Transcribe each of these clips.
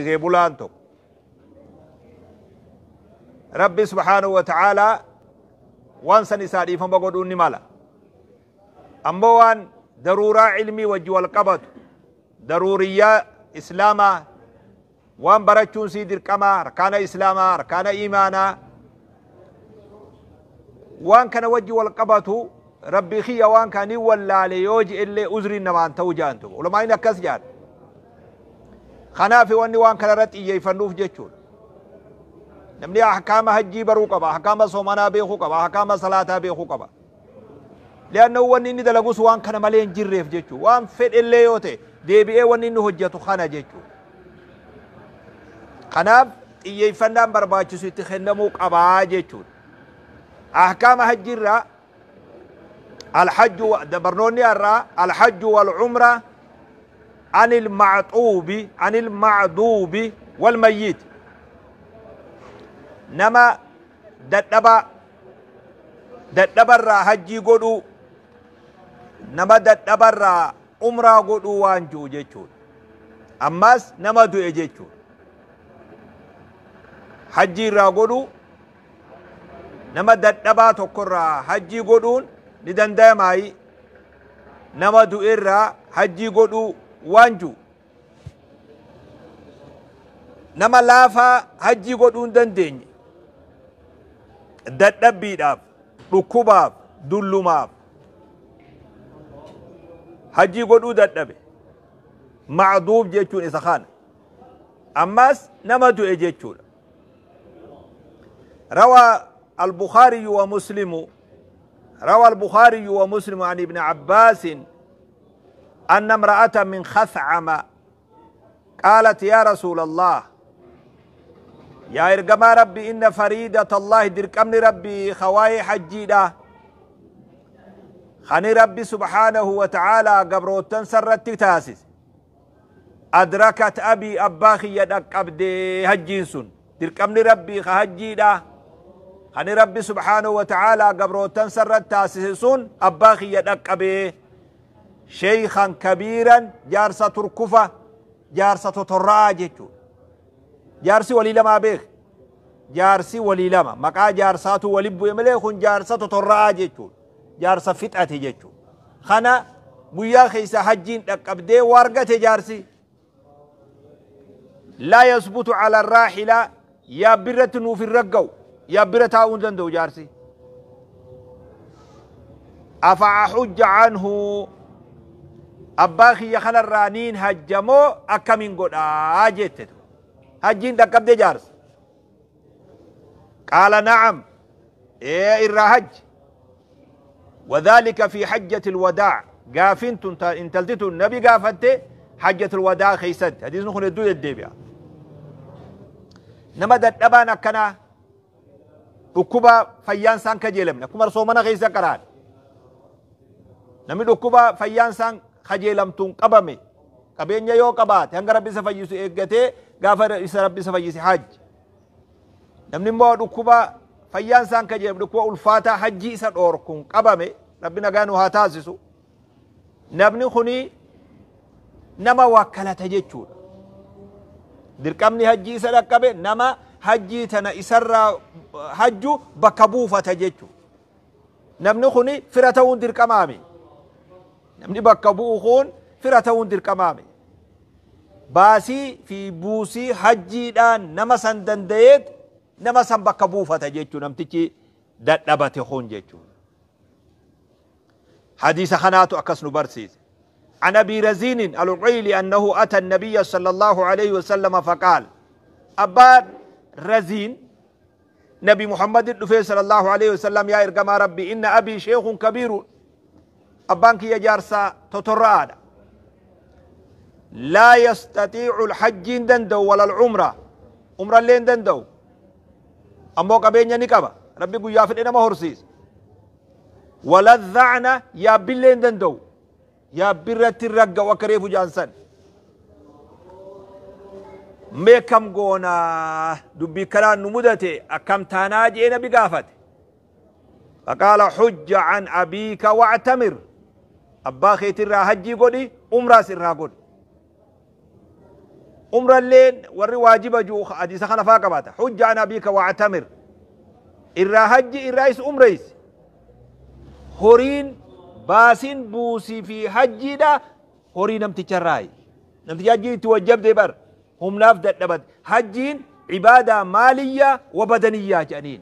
Horsiisee bulaan tokko Rabbi subhaanahu wa ta'aalaa waan san isaa dhiifama godhuun ni mala. Ammoo waan daruuraa ilmii wajji wal qabatu, daruuriyyaa islaamaa, waan barachuun sii dirqamaa, arkaana islaamaa, arkaana iimaanaa, waan kana wajji wal qabatu, Rabbi kiyya waan kana ni wallaale yoo je'ellee uzriin namaan ta'u ja'an tuba. Ulamaa'in akkas ja'an. Kanaaf wanni waan kana irratti xiyyeeffannuuf jechuudha. Namni ahkaama hajjii baruu qaba, ahkaama soomanaa beekuu qaba, ahkaama salaataa beekuu qaba. Li'annahu wanni inni dalagus waan kana malee hin jirreef jechuudha. Waan fedhellee yoo ta'e deebi'ee wanni inni hojjetu kana jechuudha. Kanaaf xiyyeeffannaan barbaachisu itti kennamuu qabaa jechuudha. Ahkaama hajjiirraa alhajju barnoonni har'aa alhajju wal umra anil ma'xuubi anil ma'duubi wal mayyit. Nama dadhabarraa hajjii godhuu, nama dadhabarraa umraa godhuu waan jiru jechuudha. Ammas nama du'e jechuudha. Hajjii irraa godhuu, nama dadhabaa tokkorraa hajjii godhuun ni danda'amaayi. Nama du'e irraa hajjii godhuu waan jiru. Nama laafaa hajjii godhuu hin dandeenye, dadhabbiidhaaf, dhukkubaaf, dullumaaf hajjii godhuu dadhabe, ma'duub jechuun isa kana. Ammas nama du'e jechuudha. Rawaa al-Bukhaari wa Muslimu, روى البخاري ومسلم عن ابن عباس أن امرأة من خثعم قالت يا رسول الله يا إرقما ربي إن فريدة الله دركمني ربي خواي حجيدة خني ربي سبحانه وتعالى قبروتن سرت تاسس أدركت أبي أباخي يدك أبدي هجينسون دركمني ربي خهجيدة خني ربي سبحانه وتعالى قبروتن سرت تاسسون أباخي يدك أبي شيخا كبيرا جارسة تركفة جارسة تراجتو جارسي ولي لما بيخ جارسي ولي لما مقا جارساتو ولي بو يمليخون جارسة تراجتو جارسة فتأتي جتو خنا بويا خيسا حجين أبدي وارقة جارسي لا يثبت على الراحلة يا برة نوف الرقو يا برة تاون دندو جارسي أفأحج عنه أباخي يخل الرانين هجمو أكمين قد آجتت هجين دقب دي جارس قال نعم إيه الرهج وذلك في حجة الوداع قافنت انتلتت النبي قافت حجة الوداع خيست حديث نخل الدود الدبيع نمدت أبانا كنا ركوبا فيان سان كجيلمنا كمر صومنا خيسا قران نمد ركوبا فيان سان خجيلمتون قبمي qabeenya yoo qabaate hanga rabbi isa fayyisu eeggatee gaafa isa rabbi isa fayyise hajji. Namni immoo dhukkuba fayyaan isaan kajeelu dhukkuba ulfaataa hajji isa dhoorkuun qabame rabbi nagaa nu haa taasisu. Namni kuni nama wakkalata jechuudha. Dirqamni hajji isa dhaqqabe nama hajjii tana isarraa hajju bakka buufata jechuudha. Namni kuni fira ta'uun dirqamaame. Namni bakka bu'u kun fira ta'uun dirqamaame. Baasii fi buusii hajjiidhaan nama san danda'eet nama san bakka buufata jechuudha namtichi dadhabate kun jechuudha. Hadiisa kanaatu akkas nu barsiise. عن أبي رزين العقيلي أنه أتى النبي صلى الله عليه وسلم فقال أبا رزين نبي محمد الدفي صلى الله عليه وسلم يا إرقما ربي إن أبي شيخ كبير أبانك يا جارسا تترعاد لا يستطيع الحج دندو ولا العمرة عمرة لين دندو أمو قبين نكبا ربي قل يا فتنة ما هرسيس ولا الذعنة يا بلين دندو يا برة الرقة وكريف جانسن ميكم قونا دبي كلان نمدتي أكم تاناجي نبي قافت فقال حج عن أبيك واعتمر أباخي ترى هجي قولي أمرا سرها قولي Umralleen warri waajiba ji'u hadiisa kana faa qabaata. Hujja an abiika wactamir. Irraa hajji irraa is umreeysi. Horiin baasiin buusii fi hajjiidha horii namticharraayi. Namtichi hajjiin itti wajjabde bar humnaaf dadhabate. Hajjiin ibaadaa maaliyyaa wa badaniyyaa jedhaniin.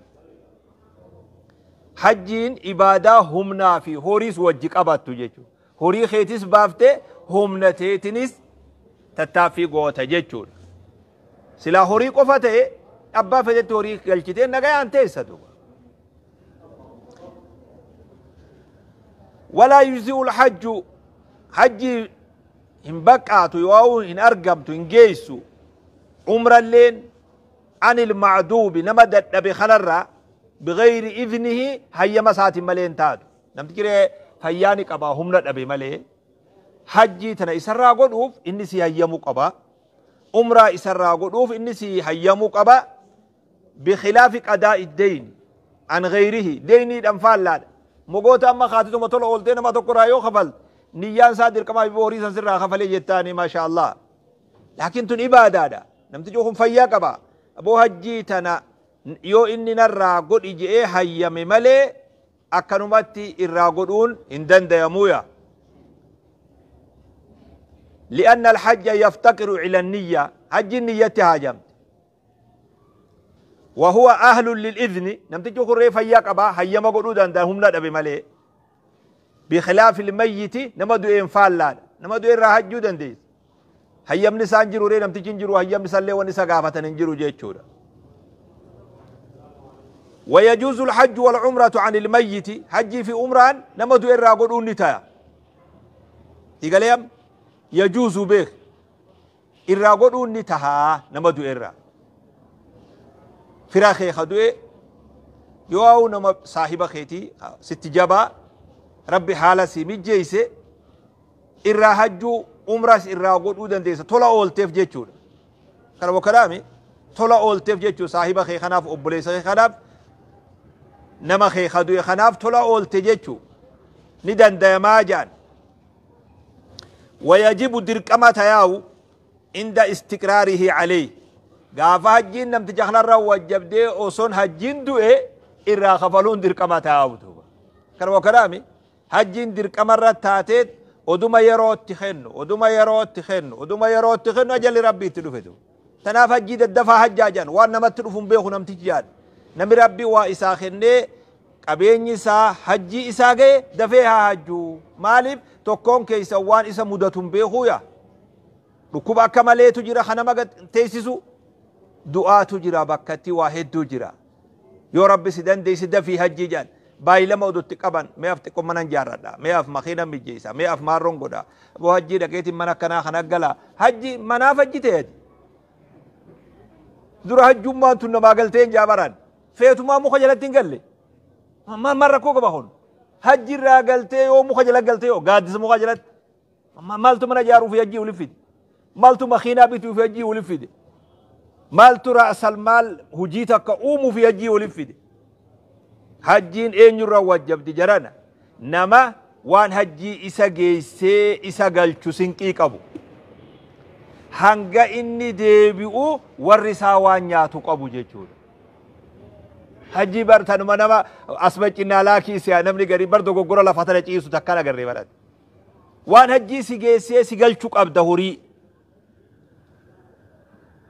Hajjiin ibaadaa humnaa fi horiis wajji qabattu jechuudha. Horii keetis baaftee humna teetinis tattaaffii goota jechuudha. Silaa horii qofa ta'e abbaa fedhetti horii galchitee nagayaan teessa duuba. Walaa yujzi'u lhajju, hajji hin baqqaatu yoo hin argamtu hin geessu. Umralleen anil macduubi nama dadhabe kanarraa bigayri idnihi hayyama isaatiin malee hin taatu. Namtichi ree fayyaa ni qaba humna dhabe malee hajjii tana isarraa godhuuf inni si hayyamuu qaba. Umraa isarraa godhuuf inni si hayyamuu qaba. Bikhilaafi qadaa'i deyni an gayrihi, deyniidhaan faallaadha. Mogoota amma kaatituma tola ooltee nama tokkorraa yoo kafalte niyyaan isaa dirqamaa fi horii san sirraa kafalee jettaani, maasha Allah. Laakiin tun ibaadaadha. Namtichi kun fayyaa qaba. Aboo hajjii tana yoo inni narraa godhi je'ee hayyame malee akkanumatti irraa godhuun hin dandayamuuya. لأن الحج يفتقر إلى النية، حج النية هاجمت وهو أهل للإذن. نمتجو خري فيا قبا هيما قدو دان هم لا دبي مالي. بخلاف الميت نما دو إنفال لا نما دو إرا حجو دان ديس هيام نسان جرو ري نمتجين جرو هيام نسان لي ونسا غافة ننجرو جيتشورا. ويجوز الحج والعمرة عن الميت، حجي في عمران نما دو إرا قدو نتايا تيغاليام يجوز به إرا قدو نتها نما دو إرا فراخي خدوه يواو نما صاحب خيتي ست جبا ربي حالة سيمي جيسي إرا حجو عمرس إرا قدو دنديسة تولا أول تف جيتشور كلام كلامي تولا أول تف جيتشو صاحب خي خناف أبوليس خي خناف نما خي خدوه خناف تولا أول تجيتشو ندن ديما جان. ويجب دركما تياو عند استقراره عليه، غافا هجين نمت جخنا را وجب دي اوسون هجين دوئ إرا خفلون دركما تياو دوبا كرو كلامي هجين دركما را تاتيت ودوما يرو تخنو ودوما يرو تخنو ودوما يرو تخنو أجل ربي تلوفتو تناف هجي الدفا هجاجان وانا ما تلوفون بيخو نمت جان نمي ربي وإساخني qabeenyi isaa hajjii isaa ga'e dafee haa hajjuu. Maaliif tokkoon keessa waan isa mudatu hin beekuuya. Dhukkuba akka maleetu jira kan nama teessisu, du'aatu jira bakkatti waa hedduu jira. Yoo rabbi si dandeessi dafii hajjii jedhan baay'ilama odutti qaban mi'aaf xiqqoo mana ijaarradha, mi'aaf makiina mijjeessa, mi'aaf maarroon godha. Boo hajjii dhaqeetiin mana akkanaa kana gala. Hajji manaaf hajji ta'eeti. Dura hajjummaan tun namaa galtee hin jaabaran. Feetumaa muka jalatti hin galle. Maal rakkoo qaba kun? Hajji irraa galtee yoo muka jala galtee yoo gaaddisa muka jalatti maaltu mana ijaaruuf hajjii waliif fide? Maaltu makiinaa bituuf hajjii waliif fide? Maaltu ra'sal maal hojii takka uumuuf hajjii waliif fide? Hajjiin eenyurraa wajjabdi jarana? Nama waan hajjii isa geessee isa galchu sinqii qabu. Hanga inni deebi'u warri isaa waan nyaatu qabu jechuudha. Hajji bar tanuma nama asma cinnaa laakii si'a namni gari bar dogoggora lafa tana ciisu takkaan agarree barate. Waan hajjii si geessee si galchuu qabda horii.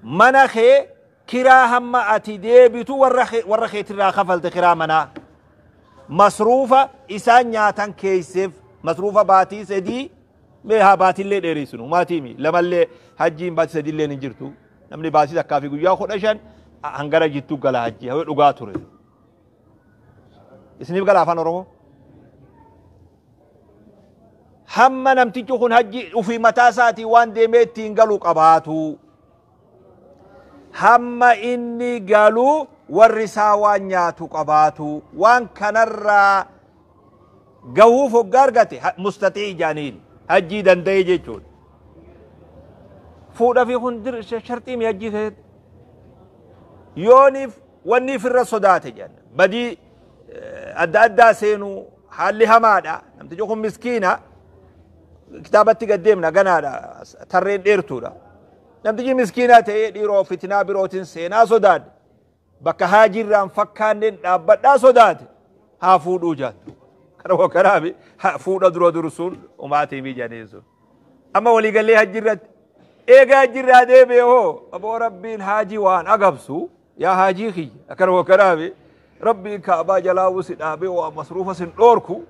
Mana kee kiraa hamma ati deebitu warra keetirraa kafalte kiraa manaa. Masruufa isaan nyaatan keeyseef masruufa baatii sadii mee haa baatiillee dheereessinu maatiimi lamallee hajjiin baatii sadiillee hin jirtu. Namni baatii takkaa fi guyyaa 15 hangara jittuu gala hajji hawee dhugaa ture. Isiniif gala afaan Oromoo? Hamma namtichi kun hajji ofii mataa isaatii waan deemee ittiin galu qabaatu. Hamma inni galu warri isaa waan nyaatu qabaatu. Waan kanarraa gahuuf hoggaa argate mustaxii jaaniin hajjii danda'e jechuudha. Fuudha fi kun sharxii mi hajjii keessatti? Yooniif wanni ofirra sodaate jenna. Badii adda addaa seenuu haalli hamaadha. Namtichi kun miskiina. Kitaabatti gad deemna ganaadha. Tarreen dheertuudha. Namtichi miskiinaa ta'ee dhiiroo fitinaa birootiin seenaa sodaadhe. Bakka haajirraan fakkaanneen dhaabbadhaa sodaate haa fuudhuu jaattu. Kana kanaafi fuudha dura dursuun umaatii miijanii sun. Amma waliigallee hajjirratti eega hajjirraa deebi'e hoo aboo Rabbiin haajii waan agabsu yaa haajii kiyya akkana kanaafi Rabbiin kaabaa jalaa usi dhaabee waa masruufa sin dhoorku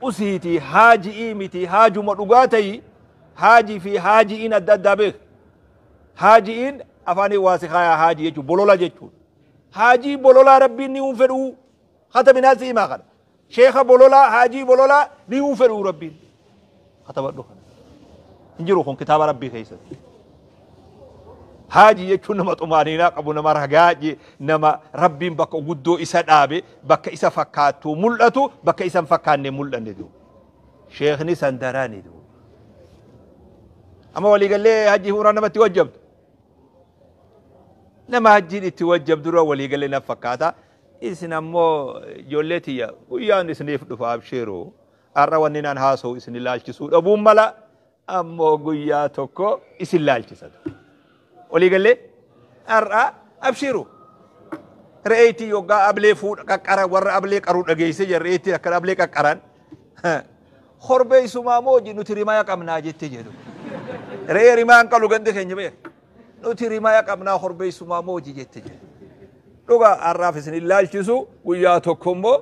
usiitii haaji'ii miti haajuma dhugaa ta'i haajii fi haaji'iin adda addaa beek. Haaji'iin afaanii waa si kaayaa haajii jechuun bolola jechuudha. Haajii bololaa Rabbiin ni hin fedhuu hataminaa si himaa kana. Sheekha bololaa haajii bololaa ni hin fedhuu Rabbiin. Katabadhu kana. Hin jiru kun kitaaba Rabbii keessatti. Haajii jechuun nama xumaaniinaa qabu, nama ragaa, nama Rabbiin bakka guddoo isa dhaabe, bakka isa fakkaattu mul'atu, bakka isa hin fakkaanne mul'anne duuba. Sheekni san daraani duuba. Amma waliigallee hajji fuudhaa namatti wajjabdu. Nama hajjiin itti wajjabdu dura waliigallee na fakkaata. Isin ammoo ijoollee tiyya guyyaan isiniif dhufa absheeroo. Har'a wanni naan haasa'u isin ilaalchisuu dhabuun mala ammoo guyyaa tokko isin laalchisa. Waliigallee har'a abshiiru. Re'eetii yoggaa ablee fuudha qaqqaran warra ablee qaruu dhageessee jira re'eetii akka ablee qaqqaran. Korbeessumaa moo nuti rimaya qabnaa jettee jedhu. Re'ee rimaan qalu gandi keenya beeka. Nuti rimaya qabnaa korbeessumaa moo jette jedhu. Dhugaa har'aaf isin ilaalchisu guyyaa tokko immoo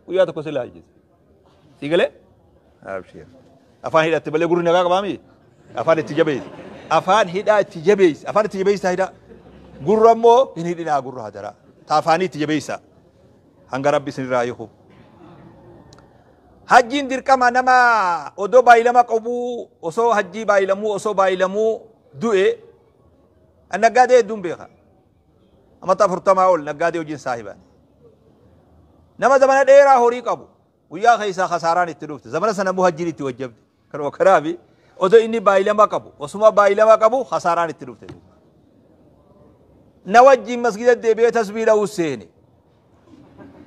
guyyaa tokko isin ilaalchisa. Si galee? Abshiir. Afaan hidhatte malee gurri nagaa qabaami? Afaan itti jabeessi. Afaan hidhaa itti jabeessi. Afaan itti jabeessaa hidhaa. Gurra immoo hin hidhinaa gurra hadaraa. Taafaanii itti jabeessaa. Hanga Rabbi isinirraa hiiku. Hajjiin dirqama nama odoo baay'ilama qabuu osoo hajjii baay'ilamuu osoo baay'ilamuu du'e naggaadee hedduun beeka. Amata 40 ol naggaadee hojiin saahiban. Nama zamana dheeraa horii qabu guyyaa keessaa kasaaraan itti dhufte zamana sana immoo hajjiin itti wajjabde. Kanuma kanaafi odoo inni baay'ilama qabu osuma baay'ilama qabu kasaaraan itti dhufte. Na wajjiin masgida deebi'ee tasbii dha'uu seene.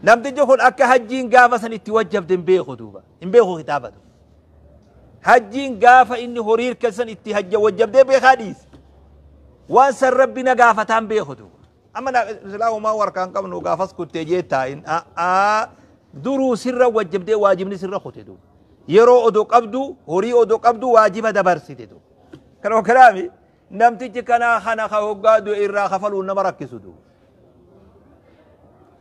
Namtichi kun akka hajjiin gaafa san itti wajjabde hin beeku duuba. Hin beeku kitaabatu. Hajjiin gaafa inni horii hirkasan itti hajja wajjabdee beekaa dhiise. Waan san Rabbi na gaafataan beeku duuba. Amma islaamumaa warkaan qabnu gaafas kuttee jee taa'in duruu sirra wajjabdee waajibni sirra kute duuba. Yeroo odoo qabdu horii odoo qabdu waajiba dabarsite duuba. Kanuma kanaami namtichi kanaa kana ka hoggaa du'e irraa kafaluun nama rakkisu duuba.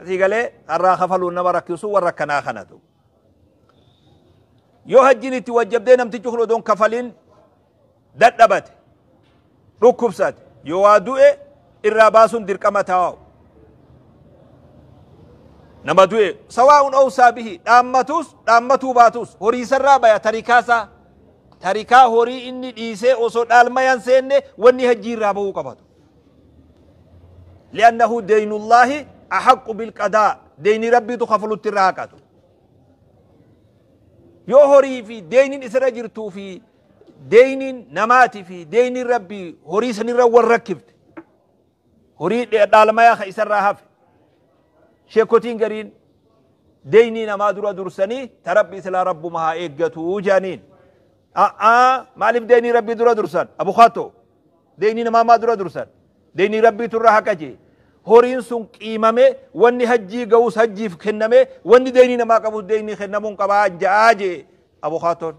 Asii galee irraa kafaluun nama rakkisu warra kanaa kanatu. Yoo hajjiin itti wajjabdee namtichi kun odoon kafaliin dadhabate dhukkubsate yoo waa du'e irraa baasuun dirqama taa'u. Nama du'e sawaa'un awsaa bihi dhaammatus dhaammatuu baatus horii isarraa baya tarikaasaa tarikaa horii inni dhiisee osoo dhaalmayan seenne wanni hajjii irraa bahuu qabatu. Li'annahu deynullaahi ahaqqu bilqadaa deyni Rabbiitu kafalutti irraa haqatu. Yoo horii fi deyniin isarra jirtuu fi deyniin namaatii fi deyniin Rabbii horii sanirra wal rakkifte horii dhaalmayaa ka isarraa hafe sheekotiin gariin deynii namaa dura dursanii ta Rabbi islaa Rabbuma haa eeggatuu jedhaniin. Maaliif deynii Rabbii dura dursan? Abukaatoo deynii namaa maa dura dursan? Deynii Rabbiitu irra haqa jee. Horiin sun qiimame wanni hajjii ga'us hajjiif kenname wanni deynii namaa qabus deynii kennamuun qabaa ja'aa jee abukaatoon.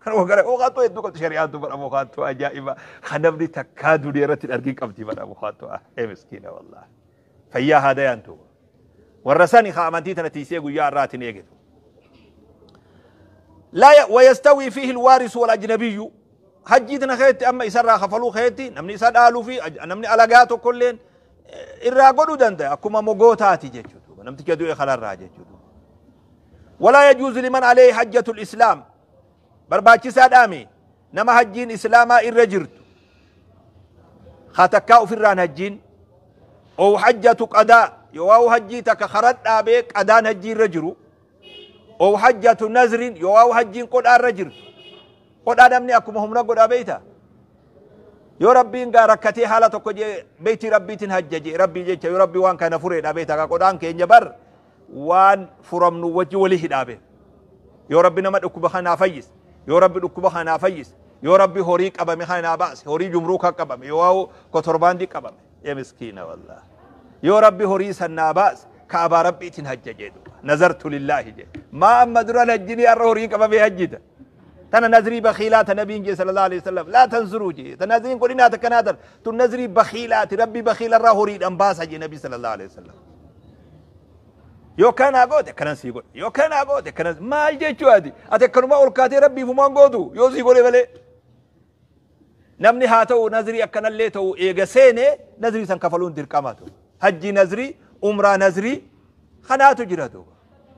Abukaatoo hedduu qabdi shari'aan tun bara abukaatoo ajaa'iba. Kan namni takkaa duniyaa irratti hin argin qabdi bara abukaatoo. Ee miskiina wallahi. Fayyaa haadayaan tuuba. Warra sani ka amantii tana tiisee guyyaa har'aatiin eegetu. لا ويستوي فيه الوارث والأجنبي hajjii tana keetti amma isarraa kafaluu keetti namni isa dhaaluu fi namni alagaa tokkolleen irraa godhuu danda'a akkuma mogootaati jechuudha namticha du'e kanarraa jechuudha. ولا يجوز لمن عليه حجة الإسلام barbaachisaa dhaame nama hajjiin islaamaa irra jirtu hatakkaa ofirraan hajjiin أو حجة قضاء yoo hajjii takka karaa dhaabee qadaan hajjii irra jiru أو حجة نذر yoo hajjiin qodhaa irra jirtu qodhaa namni akkuma humna godhaa beeyta yoo Rabbiin gaa rakkatee haala tokko jee beeyti Rabbiitiin hajja jee Rabbii jecha yoo Rabbii waan kana fureedha beeyta gaa qodhaan keenya bar waan furamnu wajji walii hidhaabe yoo Rabbi nama dhukkuba kanaa fayyise yoo Rabbi dhukkuba kanaa fayyise Yoo Rabbi horii qabame kana naa baase, horii jumruuka qabame, yoo kotorbaandii qabame, ya miskiina wallah. Yoo Rabbi horii san naa baase, Ka'abaa Rabbiitiin hajja jedhu. Nazartu lillaahi jedhe. Maa amma duran hajjinii har'a horii qabamee hajjita? Tana nazrii bakhiilaa ta nabiin jee sallallahu alaihi wasallam laa tanzuruu jee. Ta nazriin godhinaa takkanaa tan tun nazrii bakhiilaati, Rabbi bakhiila irraa horiidhaan baasa jee nabi sallallahu alaihi wasallam. Yoo kana goote akkanan sii godha. Yoo kana goote akkanan, maal jechuu ati? Ati akkanuma ol kaatee Rabbiif humaan gootu yoo sii godhe malee. Namni haa ta'u nazrii akkanallee ta'u eega seene nazrii san kafaluun dirqama ta'u. Hajji nazrii, umraa nazrii kanaatu jira duuba.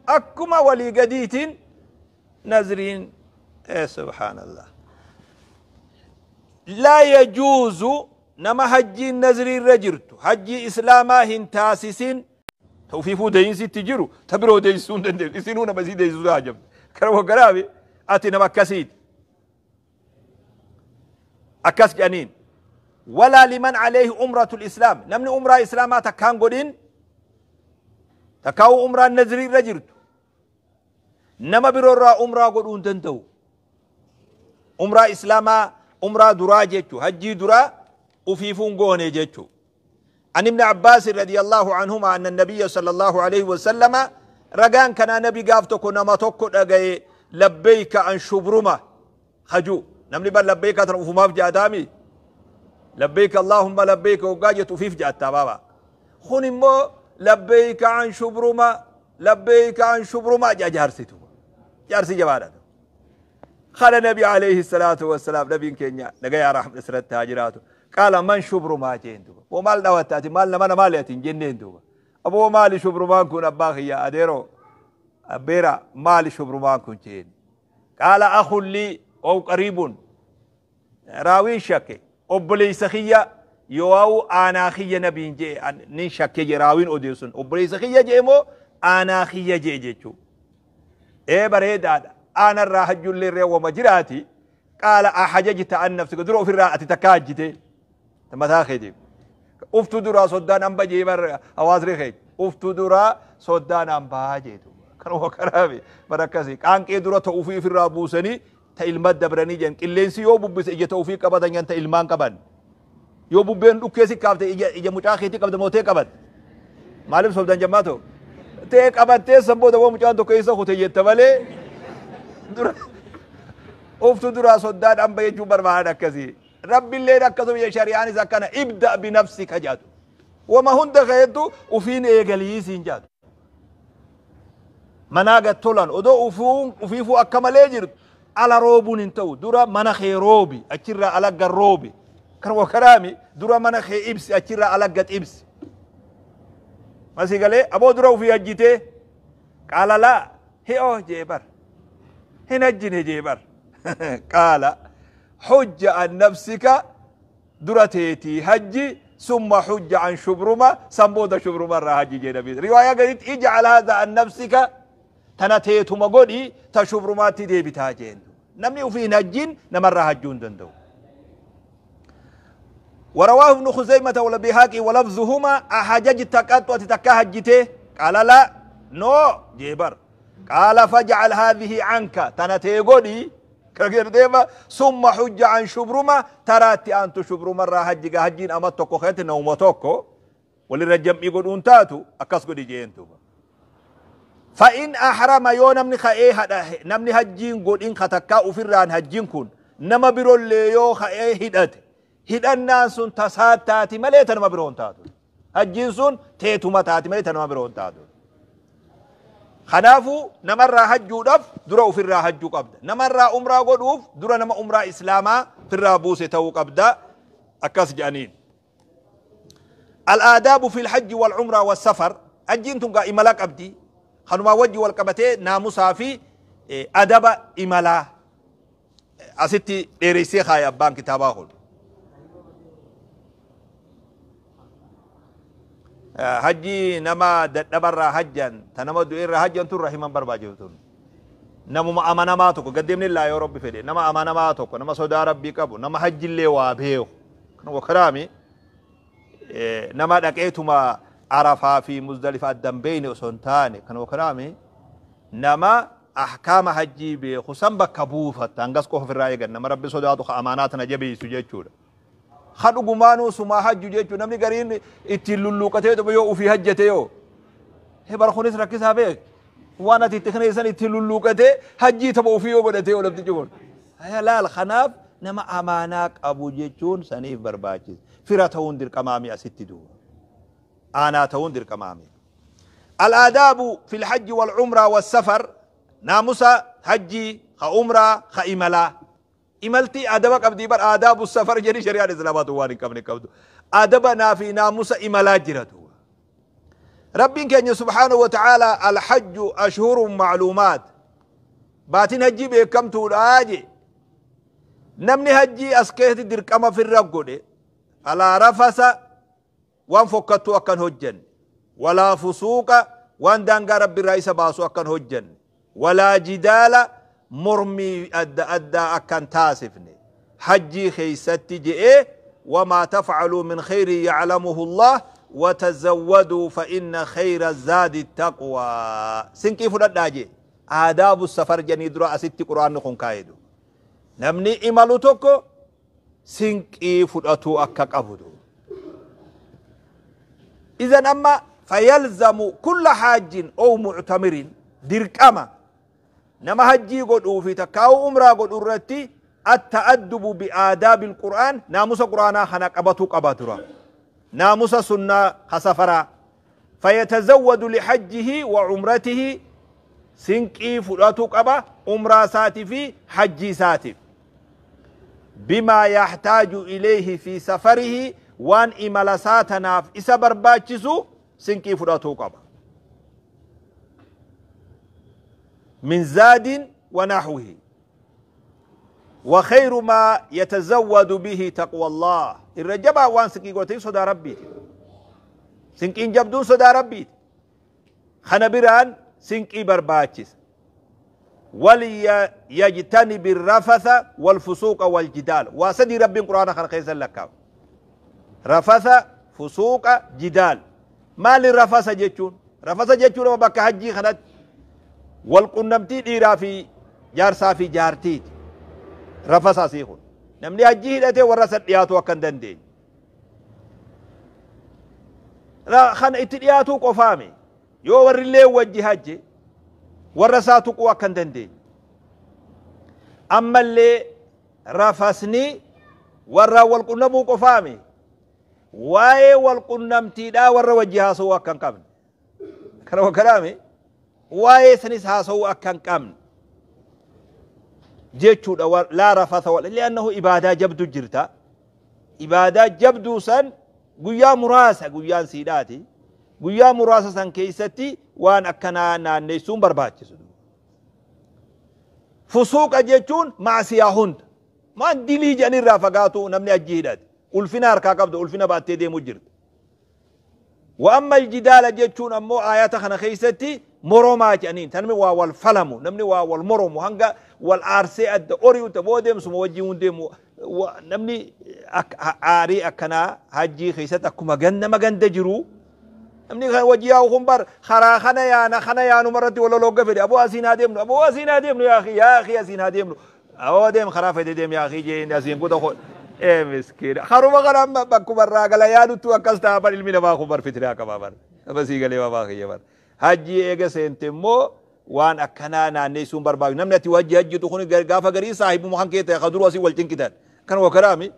Akkuma walii gadiitiin nazriin, subhaanallah. Laa yajuuzu nama hajjiin nazrii irra jirtu hajjii islaamaa hin taasisin, ta ufiifuu deeyinsi itti jiru ta biroo deeysisuu hin dandeessu, isinuu nama isii deeysisuu haajamte kana waggaraafi ati nama akkasiiti akkas jedhaniin. Walaa liman alayhi umratul islaam, namni umraa islaamaa takkaan godhin, takkaa'uu umraan nazrii irra jirtu, nama biroo irraa umraa godhuu hin danda'u. Umraa islaamaa, umraa duraa jechu, hajjii duraa ufiifuu hin goone jechu. عن ابن عباس رضي الله عنهما أن النبي صلى الله عليه وسلم رجان كان نبي قافتك نما توكو لبيك عن شبرمة خجو نمني بل لبيك ترى ما في جادامي لبيك اللهم لبيك وقاجة في جاتا بابا خون مو لبيك عن شبرمة لبيك عن شبرمة جا جارسيتو جارسي جبارة. قال النبي عليه الصلاة والسلام، نبي كينيا نجا رحمة سرت تاجراته، قال من شبرمة جين دوبا ومال دواتاتي مال نما مالي جنين دوبا أبو مالي شبرمة كون أباخي يا أديرو أبيرا مالي شبرمة كون جين. قال أخ لي أو قريب، راوي شك أبلي سخية يواو أنا خي نبي جي نين شك جي راوين أوديسون أبلي سخية جي مو أنا خي جي جي شو إيه بريد هذا أنا الراح جل ري ومجراتي. قال أحججت عن نفسك درو في الراحة تكاجتي ما تاخدي افتو درا صدان ام بجي بر اوازري خي افتو درا صدان ام باجي كانوا كرامي بركسي كان كي درا توفي في الرابوسني تا ilma dabranii jedhan qilleensi yoo bubbise ija ta'uufii qabatan yan ta ilmaan qaban yoo bubbeen dhukkeessi kaafte ija mucaa keetii qabda mootee qabat maaliif sobdan jammaa ta'u tee qabattee san booda woo mucaan tokko keessa kute jetta malee dura uftu duraa soddaan hamba jechuun barbaadan akkasii. Rabbiilleen akkasuma shari'aanis akkana ibda binafsika jaatu wama hunda keettu ufiin eegalii siin jaatu manaa gad tolan odoo ufiifuu akka malee jirtu ala roobuun hin ta'u dura mana kee roobi achirraa ala gad roobi kan karaami dura mana kee ibsi achirraa ala gad ibsi masii galee aboo dura ufii hajjitee qaala laa hi'oo jee bar hin hajjine jee bar qaala hujja an nafsika dura teetii hajji summa hujja an shubruma san booda shubruma irraa hajji jee nabi riwaayaa gaditti ijcal haadha an nafsika tana teetuma godhi ta shubrumaatti deebitaa jeen namni ufii hin hajjin namarraa hajjuu hin danda'u. ورواه ابن خزيمة والبيهقي ولفظهما أحججت قط وتتكا هجته قال لا نو جبر قال فاجعل هذه عنك تنتيغودي كغير ديما ثم حج عن شبرمة تراتي أنت شبرمة را هجي هجين أما توكو خيت نوم توكو وللرجم يقول أنتاتو أكاس قدي جينتو فإن أحرم يو نمني خائي نمني هجين قد إن خطكا أفران هجين كون نما برو اللي خائي هدأت هدأنا سن تسات تاتي مليتا نما برون تاتو هجين سن تيتو ما تاتي مليتا نما برون تاتو خنافو نمر هجو دف درو في الرا هجو قبدا نمر أمرا قدوف درو نما أمرا إسلاما في الرابوس تو قبدا أكاس جانين. الآداب في الحج والعمرة والسفر هجين تنقى إملاك أبدي خنما وجه والقبتي ناموسا في أدب إملا أستي ديريسي خايا بان كتابا. هجي نما دبر هجا تنما دوير هجا تر رحمن برباجتون نمو ما أمانة ما توكو قدمني الله يا ربي فدي نما أمانة ما توكو نما صدا ربي كابو نما حج اللي وابيو كنو كرامي نما دقيتما عرفة في مزدلفة الدنبين وسنتاني كنو كرامي نما Ahkaama hajjii beeku san bakka buufatta. Hangas qofa ofirraa eegan. Nama Rabbi sodaatu ka amaanaa tana jabeessu jechuudha. Ka dhugumaanuu sumaa hajju jechuudha. Namni gariin ittiin lulluuqatee dhufe yoo ufii hajjate yoo. He bar kunis rakkisaa beek. Waan ati itti kineessan ittiin lulluuqatee hajjii tapha ufii yoo godhatee yoo namtichi kun. Haya laal, kanaaf nama amaanaa qabu jechuun saniif barbaachisa. Fira ta'uun dirqamaami asitti duuba. Aanaa ta'uun dirqamaami. Al-aadaabu fil hajji wal umraa was safar, naamusa hajjii ka umraa ka imalaa. Imaltii adaba qabdii bar, aadaabu safar jedhi. Shari'aan islaamaatu waan hin qabne qabdu. Adaba naa fi naamusa imalaa jira duuba. Rabbiin keenya subhaanahu wa ta'ala alhajju ashhurun ma'luumaat, baatiin hajjii beekamtuudha je. Namni hajjii as keessatti dirqama firra godhe, falaa rafasa, waan fokkattuu akkan hojjanne, walaa fusuuqa, waan daangaa Rabbi irraa isa baasu akkan hojjanne, walaa jidaala, mormii adda addaa akkan taasifne hajjii keeysatti je'ee. Wamaa tafcaluu min khayrin yaclamuhu Allah, watazawwaduu fa inna khayra zaadi taqwaa. Sinqii fudhadhaa jee. Aadaabu safar jedhanii dura asitti Qur'aanni kun kaayedu namni imalu tokko sinqii fudhatuu akka qabu. Idan amma fayalzamu kulla haajjin ow muctamirin, dirqama nama hajjii godhuu fi takkaa'u umraa godhu irratti atta'addubu bi'aadaabi alqur'aan, naamusa Qur'aanaa kana qabatu qaba dura, naamusa sunnaa ka safaraa. Fayatazawwadu lihajjihi wa umratihi, sinqii fudhatu qaba umraa isaatii fi hajjii isaatiif, bimaa yaxtaaju ilayhi fi safarihi, waan imala isaa tanaaf isa barbaachisu sinqii fudhatuu qaba, min zaadin wa naxwihi. وخير ما يتزود به تقوى الله. الرجبا وان سنقي قوتين صدا ربي، سنقين جبدون صدا ربي. خنبران سنقي برباتشس. وليجتنب الرفث والفسوق والجدال. واسدي ربي القرآن خلق لك رفث، فسوق، جدال. ما للرفث جتون؟ رفث جتون بك حجي خنت والقنمتي ديرا في جارسا في جارتيت. Rafasa asii kun namni hajjii hidhatee warra san dhiyaatu akka hin dandeenye, kana itti dhiyaatuu qofaame yoo warri illee wajji hajje warra isaa tuquu akka hin dandeenye. Ammallee rafasni warra wal qunnamuu qofaame, waa'ee wal qunnamtiidhaa warra wajji haasa'uu akka hin qabne, kana wakkalaame waa'ee sanis haasa'uu akka hin qabne jechuudha. Laa rafasa wal li'annahu ibaadaa jabdu jirta. Ibaadaa jabduu san guyyaa muraasa, guyyaan siidhaati, guyyaa muraasa san keessatti waan akkanaa naanneessuun barbaachisu. Fusuuqa jechuun maasiyaa hunda, waan dilii jedhanirraa fagaatu. Namni hajjii hidhate ulfina harkaa qabda, ulfina baattee deemuu jirta. Wa amma aljidaala jechuun ammoo aayata kana keessatti moromaa jedhaniin, namni waa wal falamu, namni waa wal moromu, hanga wal aarsee adda ori'u boo deemsuma wajjin hun deemu. Namni aarii akkanaa hajjii keessatti akkuma gannama ganda jiru, namni kan wajji yaa'u kun bar karaa kana yaana, kana yaanuma irratti wal lologga fedhe. Aboo asiin haa deemnu, aboo asiin haa deemnu, yaa akhi, yaa akhi, asiin haa deemnu, aboo deem, karaa fedhe deem, yaa akhi jeen, asiin kuta ko ee miskiina karuma kana amma bakkuma irraa gala yaaduttu akkas ta'a bar. Ilmi namaa kun bar fitnaa qaba bar. Nama sii galee babaa kiyya bar, hajjii eega seente immoo waan akkanaa naanneessuun barbaadu. Namni ati wajji hajjitu kun gaafa garii saahibuma kan kee ta'e ka duruu asii wal cinqitan kan wakaraami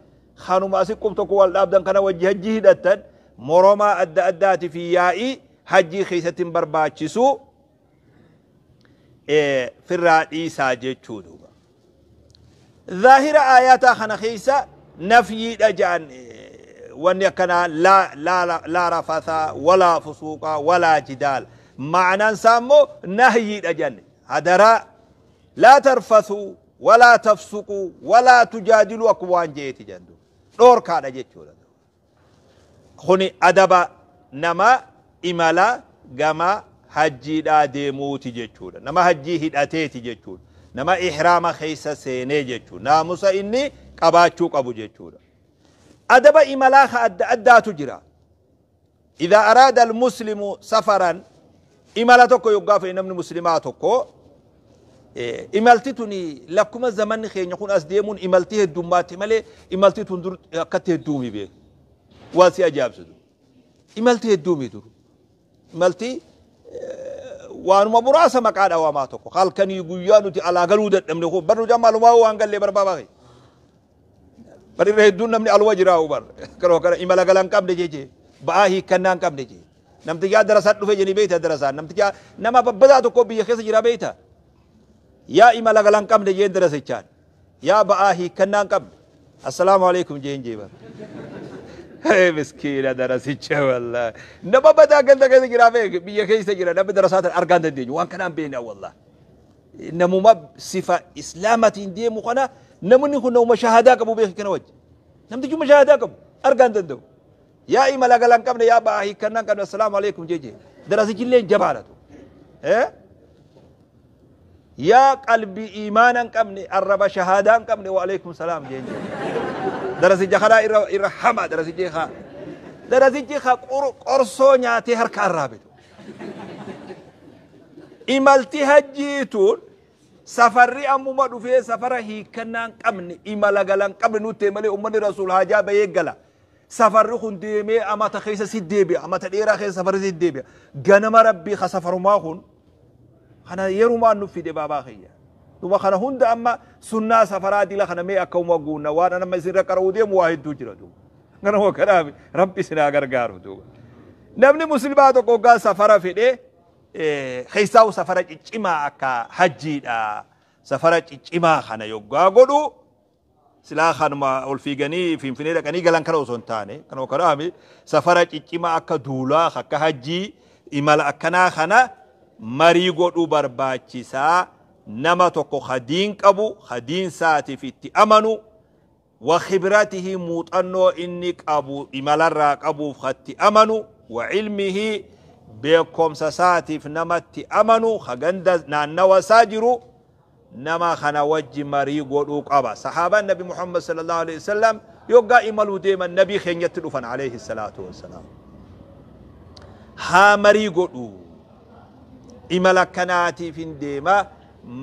kanuma asii qub tokko wal dhaabdan kana wajji hajjii hidhattan, moromaa adda addaati fi yaa'ii hajjii keessatti hin barbaachisu, firraa dhiisaa jechuu duuba. Zaahira aayataa kana keessa nafyiidha jedhan. Wanni akkanaa laa rafatha walaa fusuuqa walaa jidaal, ma'anaan isaa immoo nahyiidha jedhan. Hadaraa laa tarfathuu walaa tafsuquu walaa tujaadiluu akkuma waan je'eeti jedhan, dhoorkaadha jechuudha. Kuni adaba nama imala gama hajjiidhaa deemuuti jechuudha. Nama hajjii hidhateeti jechuudha. Nama ihraama keessa seenee jechuudha. Naamusa inni qabaachuu qabu jechuudha. Adaba imalaa ka adda addaatu jira. إذا أراد المسلم سفرا، imala tokko yoggaa fedhe namni muslimaa tokko Imalti tuni lakkuma zamanni keenya kun as deemuun imalti heddummaatti malee imalti tun dur akkatti hedduumi beeku. Waan si ajaa'ibsitu. Imalti hedduumi dur. Imalti waanuma muraasa maqaa dhawamaa tokko halkanii guyyaa nuti alaa galuu dadhabne kun bar nuti amma alumaa waan gallee barbaadaa. Bar irra hedduun namni aluma jiraa bar. Karoo kana imala galan qabne jechee ba'aa hiikkannaa hin qabne jechee. Namtichi darasaan dhufe jedhanii beekta darasaan namtichi nama babbadaa tokko biyya keessa jira beekta. Yaa imala galan qabne jeen darasichaan yaa ba'aa hiikkannaa hin qabne assalaamu alaikum jeen jee bar. Miskiina darasicha wallahi. Nama badaa ganda keessa jira beek biyya keessa jira namni darasaa tan argaa hin dandeenyu waan kanaan beekna wallahi. Namuma sifa islaamatiin deemu kana namni kun namuma shahadaa qabu beek kana wajji. Namtichi shahaadaa qabu argaa hin danda'u. Yaa imala galan qabne yaa ba'aa hiikkannaa hin qabne assalaamu alaikum jee jee. Darasichillee jabaadha. Yaa qalbii iimaana hin qabne arraba shahaadaa hin qabne wa alaikum salaam jeen jee. Darasicha kanaa irra hama darasichi haa. Darasichi haa qorsoo nyaatee harka arraabetu. Imalti hajjiituun safarri ammuma dhufee safara hiikkannaa hin qabne imala galan qabne nutti malee uummanni rasuul haajaa bahee gala. Safarri kun deemee amata keessa si deebi'a amata dheeraa keessa safarri si deebi'a. Ganama rabbii ka safarumaa kun kana yerumaan nu fide baabaa kiyya. Duba kana hunda amma sunnaa safaraa dila kana mee akka uma guunna waan amma isinirra qara'uu deemu waa hedduu jira duuba. Kanuma kanaaf rabbi isin haa gargaaru duuba. Namni muslimaa tokko hoggaa safara fedhee keessaa'u safara ciccimaa akka hajjiidha. Safara ciccimaa kana yoggaa godhu silaa kanuma ol fiiganii finfinnee dhaqanii galan kana osoo hin taane kanuma kanaaf safara ciccimaa akka duulaa akka hajjii imala akkanaa kana marii godhuu barbaachisaa. Nama tokko hadiin qabu hadiin saatiif itti amanu wa khibratihi muuxannoo inni qabu imalarraa qabuuf hatti amanu wa ilmihi beekumsa saatiif namatti amanu haganda naannawa isaa jiru nama kana wajji marii godhuu qaba. Sahaabaan Nabi Muhammad sallallahu alaihi wasallam yoggaa imaluu deeman nabii keenyatti dhufan alayhi salaatu wassalaam. Haa marii godhuu imala kanaatiif hin deema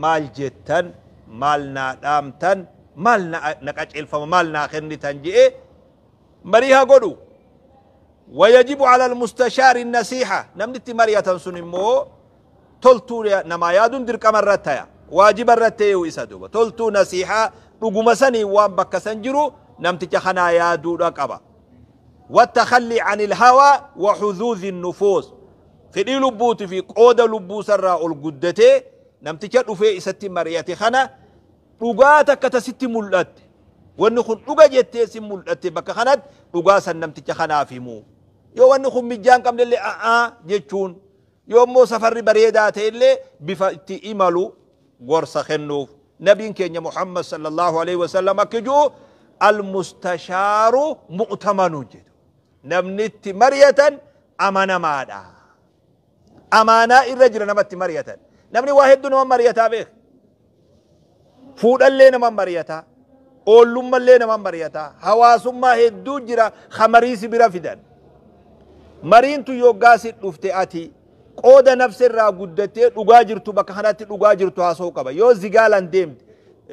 maal jettan maal naa dhaamtan maal na qaceelfama maal naa kennitan je'e marii haa godhu. ويجب على المستشار النصيحة نمنتي مرية سنمو تلتو نما يادون درك مرتايا واجب الرتايا وإسادوبا تلتو نصيحة رقم سني وان بك سنجرو نمتي خنا يادو رقبا والتخلي عن الهوى وحذوذ النفوس في لبوت في قود لبوس الراء القدتي نمتي في إساتي مرية خنا رقاتك كتستي ملأت ونخن رقا جتي ملأت بك خنات رقاسا نمتي خنا في مو yoo wanni kun mijjaan qabne illee a'aa jechuun yoo immoo safarri bareedaa ta'e illee bifa itti imalu gorsa kennuuf nabiin keenya Muhammad sallallahu alaihi wasallam akka jiru almustashaaru mu'tamanu jedhu namni itti mari'atan amanamaadha. Amaanaa irra jira namatti mari'atan namni waa hedduu nama mari'ataa beeka fuudhallee nama mari'ataa oollummallee nama mari'ataa hawaasummaa hedduu jira hamariisi bira fidan. Mariintu yoggaa si dhufte ati qooda nafsirraa guddattee dhugaa jirtu bakka kanatti dhugaa jirtu haasa'uu qaba. Yoo zigaalaan deemte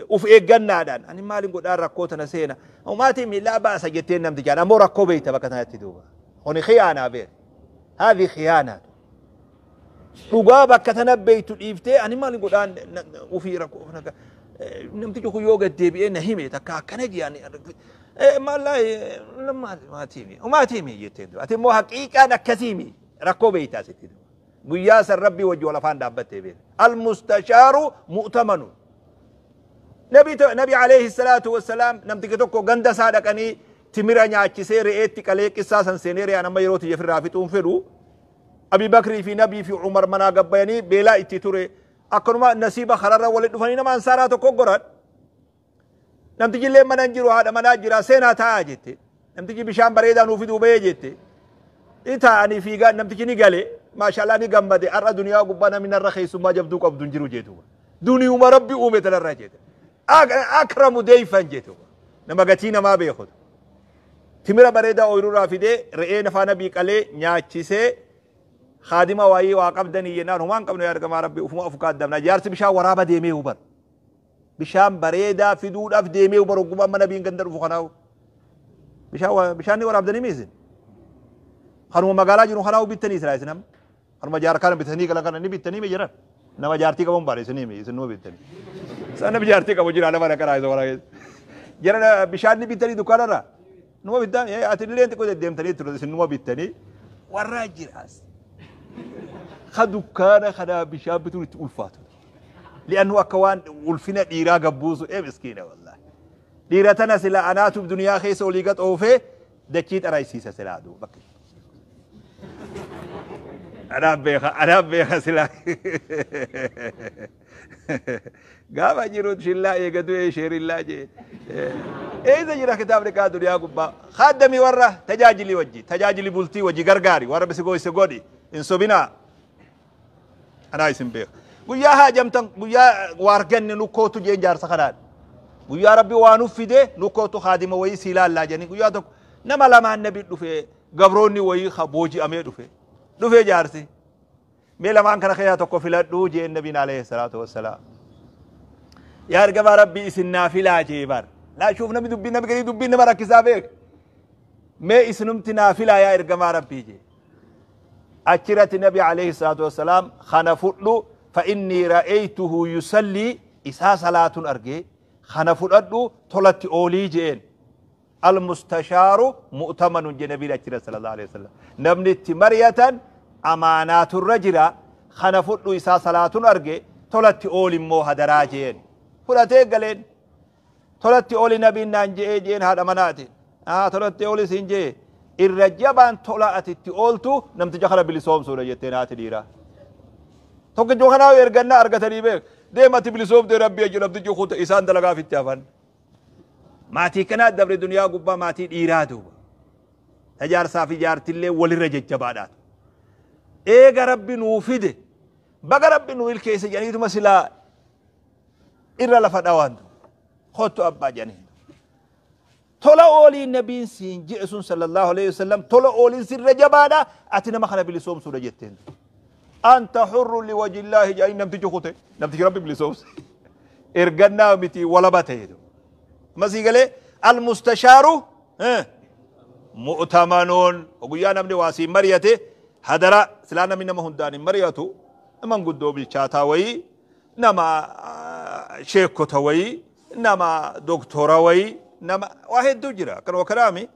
uf eeggannaadhaan ani maalin godhaan rakkoo tana seena umaatii miillaa baasa jettee namtichaan ammoo rakkoo beeyta bakka kanatti duuba. Kuni khiyaanaa beek. Haadhi khiyaanaa. Dhugaa bakka tana beeytu dhiiftee ani maalin godhaan ufii rakkoo namtichi kun yoo gad deebi'ee na hime takka akkana jiyaan maallaa umaatii mi jetteen ati immoo haqiiqaan akkasii mi rakkoo beeytaa sitti guyyaa san rabbii wajji wal afaan dhaabbattee beeka almustashaaru mu'tamanu nabi alayhi salaatu wassalaam namtichi tokko ganda isaa dhaqanii timira nyaachisee re'eetti qalee qissaa san seenee re'aan amma yeroo tiyya firraa fixuun fedhu Abi Bakrii fi Nabii fi Umar manaa gabbayanii beelaa itti ture akkanuma nasiiba kararra walitti dhufanii nama ansaaraa tokko goran namtichi illee mana hin jiru haadha manaa jira seenaa taa'aa jette namtichi bishaan bareedaa nuu fiduu bahee jette ni taa'anii fiigaa namtichi ni gale maashaallah ni gammade har'a duniyaa gubbaa namni narra keessummaa jabduu qabdu hin jiru jeetu duniyuma rabbi uume tanarra jette akramu deeyfan jeetu nama gatii namaa beekutu timira bareedaa ooyiruurraa fidee re'ee nafaa nabii qalee nyaachisee Khaadima waayii waa qabdanii jennaan humaan qabnu yaa ergamaa Rabbii ufuma of kaaddamna. Jaarsi bishaan waraaba deemee hubar. Bishaan bareedaa fiduudhaaf deemee hubar hogguma amma nabiin ganda dhufu kanaawu. Bishaan ni waraabdanii miisin. Kanuma magaalaa jiru kanaawu bittanii silaa isin amma. Kanuma jaarkaan bitanii galan kana ni bittanii mi jiran. Nama jaartii qabuun baare isinii mi isin numa bittanii. Isaan nama jaartii qabu jira nama karaa isa waraabee. Jara bishaan ni bittanii dukkaanarraa. Numa bittan ati illee xiqqoo deddeemtanii turte isin numa bittanii warraa jiraas. Ka dukkaana kanaa bishaan bituun itti ulfaatu. Li'annu akka waan ulfina dhiiraa gabbuusu ee miskiina wallahi. Dhiira tana sila anaatu duniyaa keessa olii gad oofee dachii xaraysiisa silaa duuba. Anaaf beeka sila. Gaafa jiru shillaa eegatu ee sheerillaa jee. Eessa jira kitaabni kaa duniyaa gubbaa. Kaaddamii warra tajaajili wajji tajaajili bultii wajji gargaari warra bisi goyse godhi hin sobinaa. Anaa isin beeka. Guyyaa haajamtan guyyaa waarganne nukkootu jeen jaarsa kanaan. Guyyaa Rabbi waa nuuf fide nukkootu haadima wayii sii laallaa jedhanii guyyaa tokko nama lamaan nabi dhufe gabroonni wayii booji'amee dhufe. Dhufee jaarsi. Mee lamaan kana keessaa tokko filadhuu jeen nabiin alayhi salaatu wassalaam. Yaa ergamaa Rabbii isin naa filaa jee bar. Laa shuuf namni dubbii namni garii dubbiin nama rakkisaa beek. Mee isinumti naa filaa yaa ergamaa Rabbii jee. Achirratti nabi alayhi salaatu wassalaam kana fudhu fa inni ra'aytuhu yusallii isaa salaatun argee kana fudhadhu tolatti oolii jeen. Almustashaaru mu'tamanun jee nabiin achirra sallallahu alayhi wasallam. Namni itti mari'atan amaanaaturra jira kana fudhu isaa salaatun arge tolatti ooli immoo hadaraa jeen. Fudhatee galeen tolatti ooli nabiin naan je'ee jeen haadha manaatiin. Tolatti ooli siin jee irra jabaan tola ati itti ooltu namticha kana bilisoomsuudha jetteen haati dhiiraa. Tokkichuma kanaa ergannaa argatanii beek. Deema ati bilisoomtee rabbii ajju namtichi kuta isaan dalagaaf itti hafan. Maatii kanaa dabre duniyaa gubbaa maatii dhiiraa duuba. Tajaarsaa fi jaartillee walirra jajjabaadhaatu. Eega rabbi nuu fide baga rabbi nuu ilkeesse jedhaniituma silaa irra lafa dhawaan kottu abbaa jedhanii. Tola ooliin nabiin siin je'e sun sallallahu alayhi wasallam tola ooliin sirra jabaadha ati nama kana bilisoomsuudha jetteen. Anta hurru liwajillaahi jedhanii namtichi kute namtichi rabbi bilisoomse. Ergannaa miti walaba ta'e. Masii galee almustashaaru mu'tamanoon guyyaa namni waa siin mari'ate hadara silaa namni nama hundaan hin mari'atu nama guddoo bilchaataa wayii nama sheekota wayii nama doktora wayii nama waa hedduu jira akkanuma kanaami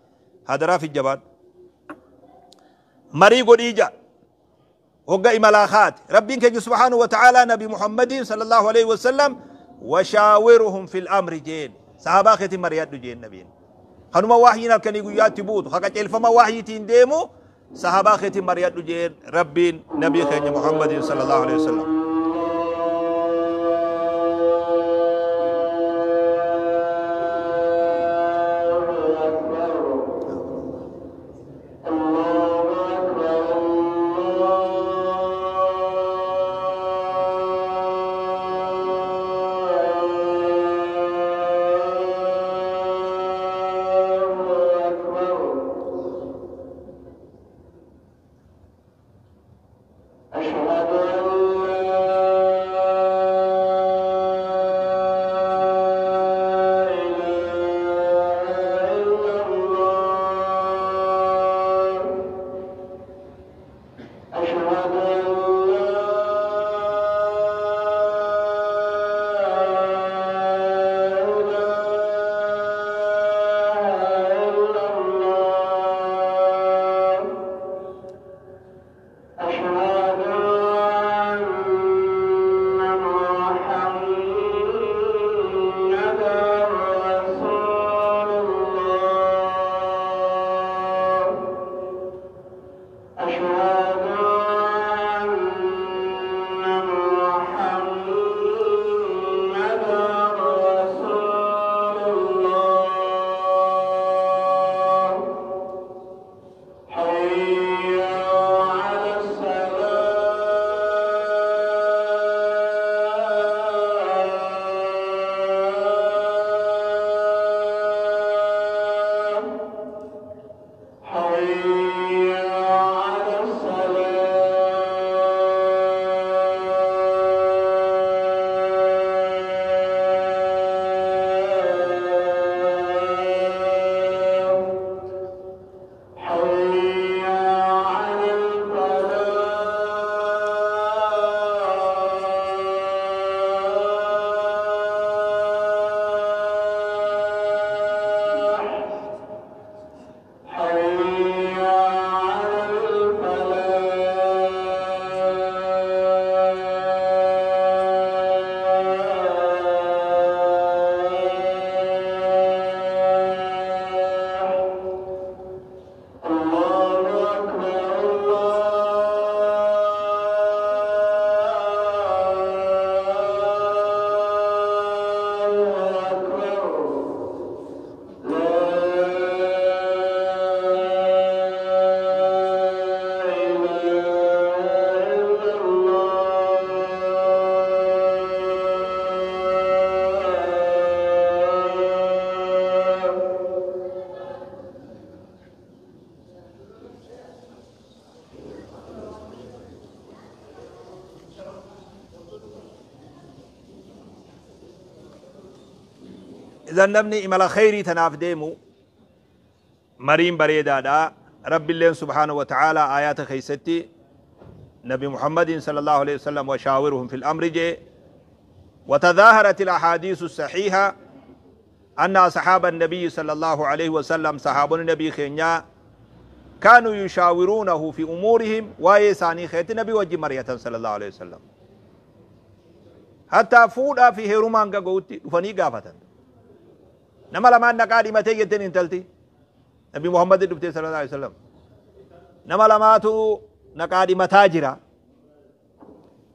hadaraa fi jabaan marii godhii ja'a hogga imalaa kaate rabbiin keenya subhaanahu wa ta'aalaa nabi muhammadiin sallallahu alaihi wasallam washaawiruhum fil amri jeen sahabaa keetiin mari'adhu jeen nabiin kanuma wahyiin halkanii guyyaatti buutu haqa ceelfama wahyiitiin deemu sahabaa keetiin mari'adhu jeen rabbiin nabii keenya muhammadiin sallallahu alaihi wasallam. أشهد أن Idan namni imala khayrii tanaaf deemu mariin bareedaadha. Rabbiilleen subhaanahu wa ta'aalaa aayaata keeysatti nabi Muhammadin sallallahu alaihi wasallam washaawirhum fil amri jee. وتظاهرت الأحاديث الصحيحة أن أصحاب النبي صلى الله عليه وسلم صحاب النبي خينيا كانوا يشاورونه في أمورهم ويساني خيت النبي وجه مرية صلى الله عليه وسلم حتى فودا في هيرومان قوتي فني قافة نما لما نقادي متى يتن انتلتي نبي محمد دبتي صلى الله عليه وسلم نما لما تو نقادي متاجرة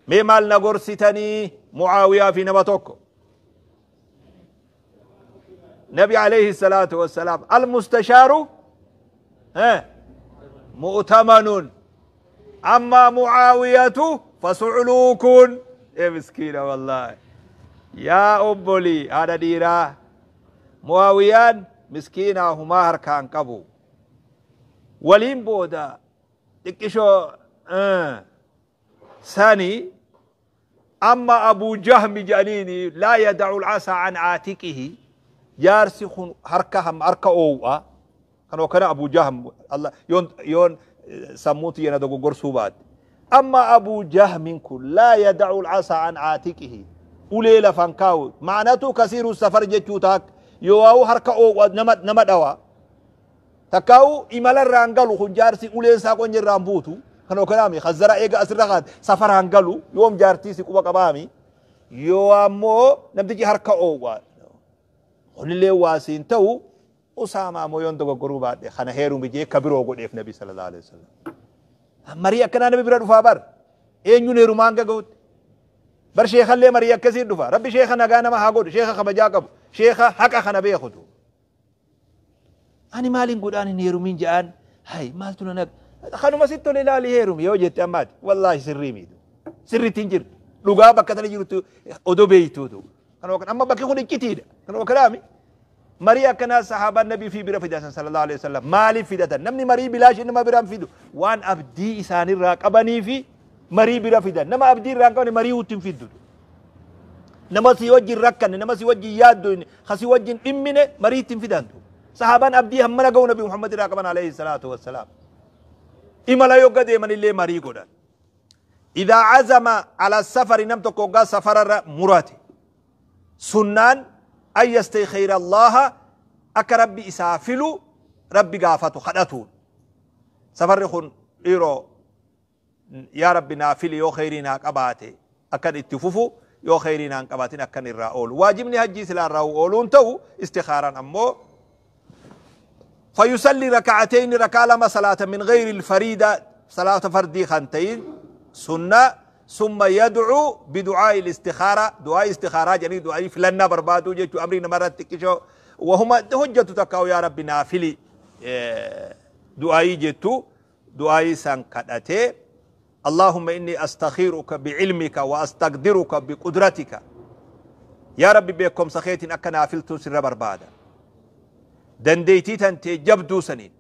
ميمال نغرستني معاوية في نبتوك نبي عليه الصلاة والسلام المستشار مؤتمن أما معاوية فسعلوك. إيه مسكينة والله يا أبولي هذا ديرا معاويان مسكينة هما هركان كبو ولين بودا تكشو ثاني. أما أبو جهم جانيني لا يدع العصا عن عاتقه جارسخ هركهم هركا أوه كانوا كان أبو جهم الله يون يون سموتي أنا دقو قرصوبات. أما أبو جهم كل لا يدع العصا عن عاتقه وليلة فانكاو معناته كثير السفر جتوتاك يواو هركا أو نمت نمت أوا تكاو إمال الرانقلو خنجارسي ولين ساقون جرامبوتو كانوا كلامي خزرا إيجا أسرغات سفر هنقلو يوم جارتي سيكوبا قبامي يوامو نبتجي هركا أو قل واسين تو أسامة مو يندق قروبات خنا هيرو بيجي كبيرو قد إف نبي صلى الله عليه وسلم مريا كنا نبي برا دفع بر إيه نيو رومان كقول بر شيخ اللي مريا كثير دفع ربي شيخ نجانا ما هقول شيخ خبجاكب شيخ حق خنا بياخده أنا مالين قول أنا نيرو مين جان هاي مالتنا نك خانو ما ستو للا ليهرم يو جت أمات والله سري ميدو سري تنجر لغا بكتنا جرتو أدو بيتو دو كانوا أما بكي خوني كتير كانوا كلامي مريا كنا صحابة النبي في برا صلى الله عليه وسلم مالي فداتا نمني مري بلاش إنما برام فيدو وان أبدي إساني راقبني في مري برا فدا نما أبدي راقبني مري وتم فيدو نما سيوجي ركن نما سيوجي يادو خسي وجي إمنه مري تم فدان صحابان أبدي هم نجوا نبي محمد راقبنا عليه الصلاة والسلام إما لا يوجد من اللي مري قدر إذا عزم على السفر نمت كوجا سفر مراتي سنان أن يستخير الله أكرب إسافلو ربي قافتو خدتون سفر إيرو يا ربي نافلي يو خيرنا قباتي أكن اتفوفو يو خيرنا قباتين أكن الرأول واجبني هجي سلا الرأولون تو استخارا أمو فيصلي ركعتين ركالما صلاة من غير الفريدة صلاة فردي خنتين سنة ثم يدعو بدعاء الاستخارة دعاء استخارة يعني دعاء فلنا بربادو جيتو أمرنا مرات تكشو وهما هجة تكاو يا رب نافلي دعاء جيتو دعاء سنكدته اللهم إني أستخيرك بعلمك وأستقدرك بقدرتك يا رب بكم سخيت أكا نافلتو سر بربادا دنديتي تنتي جبدو سنين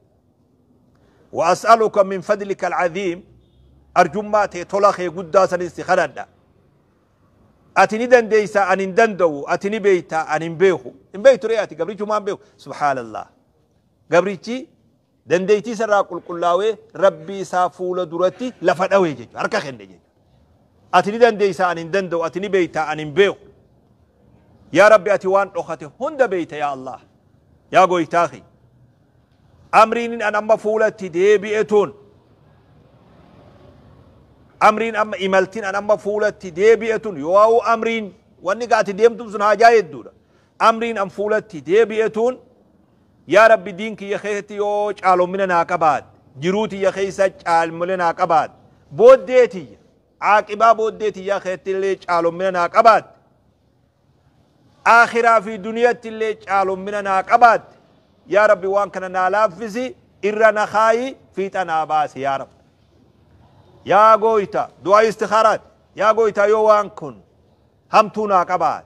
وأسألك من فضلك العظيم أرجماتي طلخي قدا سنين سخرنا أتني دنديسا أن دندو أتني بيتا أن بيخو إن بيتو رياتي قبريتو ما بيخو سبحان الله قبريتي دنديتي سرا قل قلاوي ربي سافول درتي لفدوي جيجو أركا خندي جيجو أتني دنديسا أن دندو أتني بيتا أن بيخو يا ربي أتوان أختي هند بيتا يا الله يا قويتاخي أمرين أن أما فولتي ديبئتون أمرين أما إمالتين أن أما فولتي ديبئتون يواو أمرين واني قاعد ديمتم سن حاجة يدورا أمرين أم فولتي ديبئتون يا رب دينك يا خيتي يو چالو من ناقبات جروتي يا خيسا چال من ناقبات بوديتي عاقبا بوديتي يا خيتي اللي چالو من ناقبات آخرة في دنيا اللي چالو من ناقبات يا ربي وان كان نالافزي إرنا خاي في تناباس يا رب يا قويتا دعاء استخارات يا قويتا يو وان كن همتو ناقبات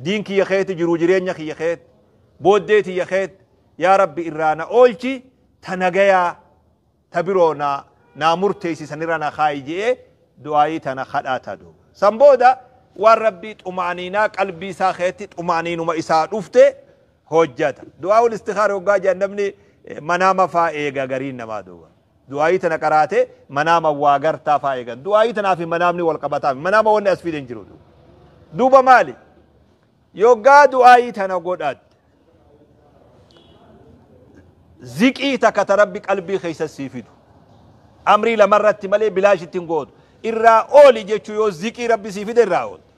دينك يا خيت جرو جرين يا خيت بوديتي يا خيت يا ربي إرانا أولشي تنجيا تبرونا نامرتيسي سنرانا خايجي دعائي تنخداتا دو سنبودا والربي طمأنينة قلبي ساخيتي طمأنين وما إساء رفته Hojjata. Du'aa'ul istikaara hoggaa jedhan namni manaama faa eega gariin namaa duuba. Du'aa'ii tana qaraate manaama waa gartaa faa eegan. Du'aa'ii tanaa fi manaamni wal qabataa. Manaama wanni as fide hin jiru. Duuba maali? Yoggaa du'aa'ii tana godhatte ziqii takka ta Rabbi qalbii keessa sii fidu. Amrii lamarratti malee bilaashitti hin gootu. Irraa ooli jechuu yoo ziqii Rabbi sii fide irraa oolta.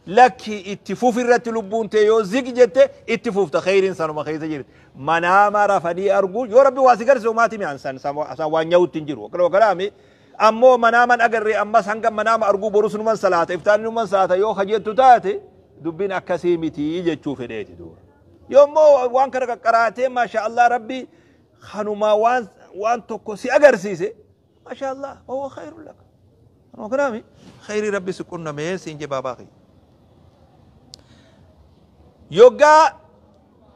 Lakki itti fufi irratti lubbuun tee yoo ziqi jette itti fufta, kheyriin sanuma keessa jirti. Manaama rafanii arguu yoo Rabbi waa si garsiise homaati mi'aan san san waan nyahutti hin jiru. Akkana kalaami ammoo manaaman agarree ammas hanga manaama arguu borus numan salaata, iftaan numan salaata yoo kajettu taate dubbiin akkasii miti jechuu fedheeti duuba. Yoommoo waan kana qaqqaraatee maasha Allah Rabbi kanumaa waan tokko si agarsiise, maasha Allah wahuwa khayrun laka. Kanuma kanaami khayrii Rabbi si qunnamee siin jee baabaa kiyya. Yoggaa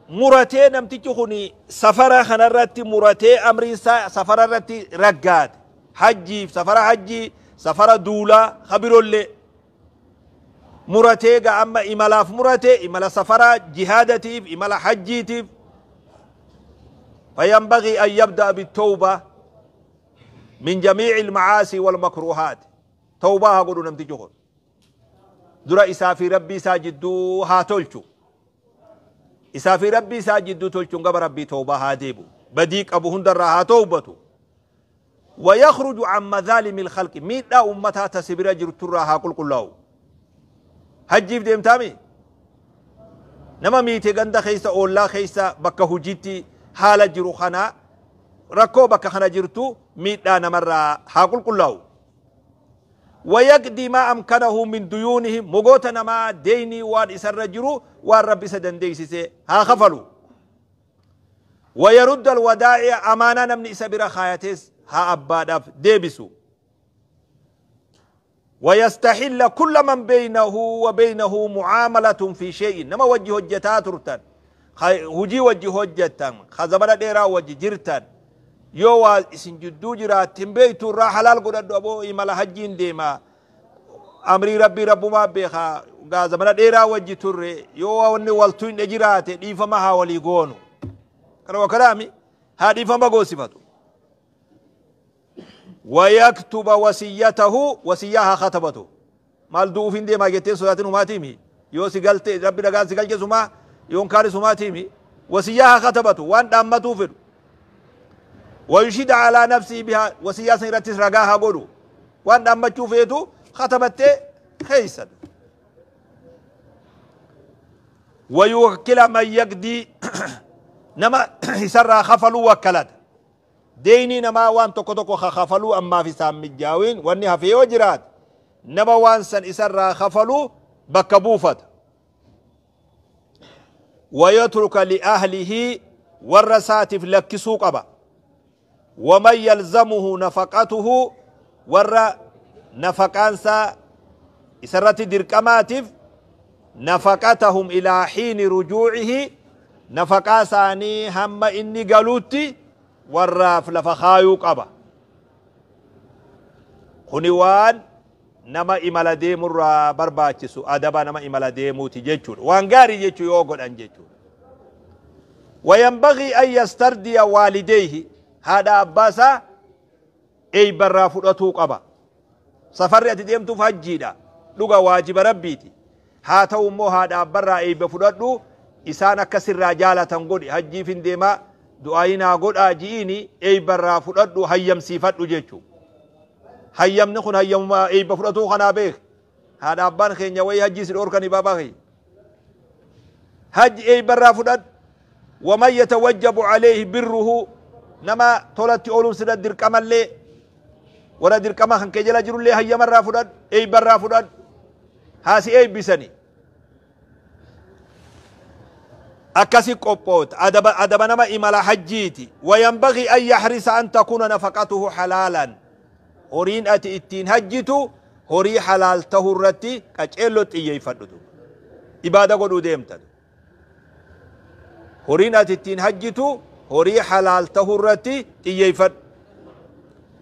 muratee namtichi kun safara kanarratti muratee amriin isaa safara irratti raggaate, hajjiif safara hajjii, safara duulaa kabirollee muratee ga amma imalaaf murate, imala safara jihaadatiif, imala hajjiitiif, fayanbagii an yabda'a bitawba min jamiici ilmacaasii walmakruuhaat. Tawbaa haa godhu namtichi kun. Dura isaa fi Rabbii isaa jidduu haa tolchu. Isaa fi Rabbii isaa jidduu tolchuun gama Rabbii tawbaa haa deebu. Badii qabu hundarraa haa tawbatu. ويخرج عن مظالم الخلق ميدا أمتها تسبرا جرترا ها قل قلاو هجيف ديمتامي نما ميتي غندا خيسا أولا خيسا بكا هجيتي حالة جرو خنا ركو بكا خنا جرتو ميدا نمرا ها قل قلاو. ويقضي ما أمكنه من ديونهم مغوتا نما ديني وان إسر جرو وان ربي سدنديسي ها خفلو. ويرد الودائع أمانة نمني إسبرا خايتس ها أباداف ديبسو. ويستحل كل من بينه وبينه معاملة في شيء نما وجه هجتا ترتن هجي وجه هجتان خزبنا ديرا وجه جرتن يو إسن جدو جرا تنبيتو را حلال قد أبو إمالا هجين ديما أمري ربي رب ما بيخا غازبنا ديرا وجه تري يو وني والتوين اجرات ديفا ما حوالي قونو كانوا كلامي هادي فما قوسفتو. ويكتب وصيته وصيها خطبته مال دوفين دي ما جتين صلاتين وما تيمي يو سيقلت ربي رقان سيقل جسما يون كاري سما تيمي وصيها خطبته وان دامته فر ويشهد على نفسه بها وصيها سيرتس رقاها قولو وان دامته فيتو خطبته خيسا. ويوكل من يقضي نما يسرى خفلوا وكلت ديني نما وان توكو توكو خفلوا أما في سام الجاوين واني هفي وجرات نما وان سن إسرى خفلوا بكبوفت. ويترك لأهله والرسات في لكسو قبا ومن يلزمه نفقته ور نفقانسا إسرت دركماتف نفقتهم إلى حين رجوعه نفقاساني هم إني قالوتي وراف لفخايو قبا. خنوان نما إمالا ديمو را برباچسو أدبا نما إمالا ديمو تجيچور وانغاري جيچو يوغد أن جيچور. وينبغي أن يستردي والديه هذا أباسا أي برا فرطو قبا. سفر أتديمتو فجيدا لغا واجب ربيتي هاتو مو هذا برا أي بفرطو إسانا كسر رجالة تنقل هجي فين ديما دعائنا قد أجيني أي برا فرطو هيم سيفتو جيچو هيم نخون هيم أي بفرطو خنا بيخ هذا أبان خين يوي هجي سر أوركني بابا خي هج أي برا فرط. ومن يتوجب عليه بره نما تولت أولو سر دركما اللي ورا دركما خن كجلا جرو اللي هيم برا فرط أي برا فرط هاسي أي بسني أكاسي قبوت أدب نما إمالا حجيتي. وينبغي أن يحرص أن تكون نفقته حلالا هورين أتي إتين حجيتو هوري حلال تهورتي كأجلو تيجي فددو إبادة قدو ديمتدو هورين أتي إتين حجيتو هوري حلال تهورتي تيجي فد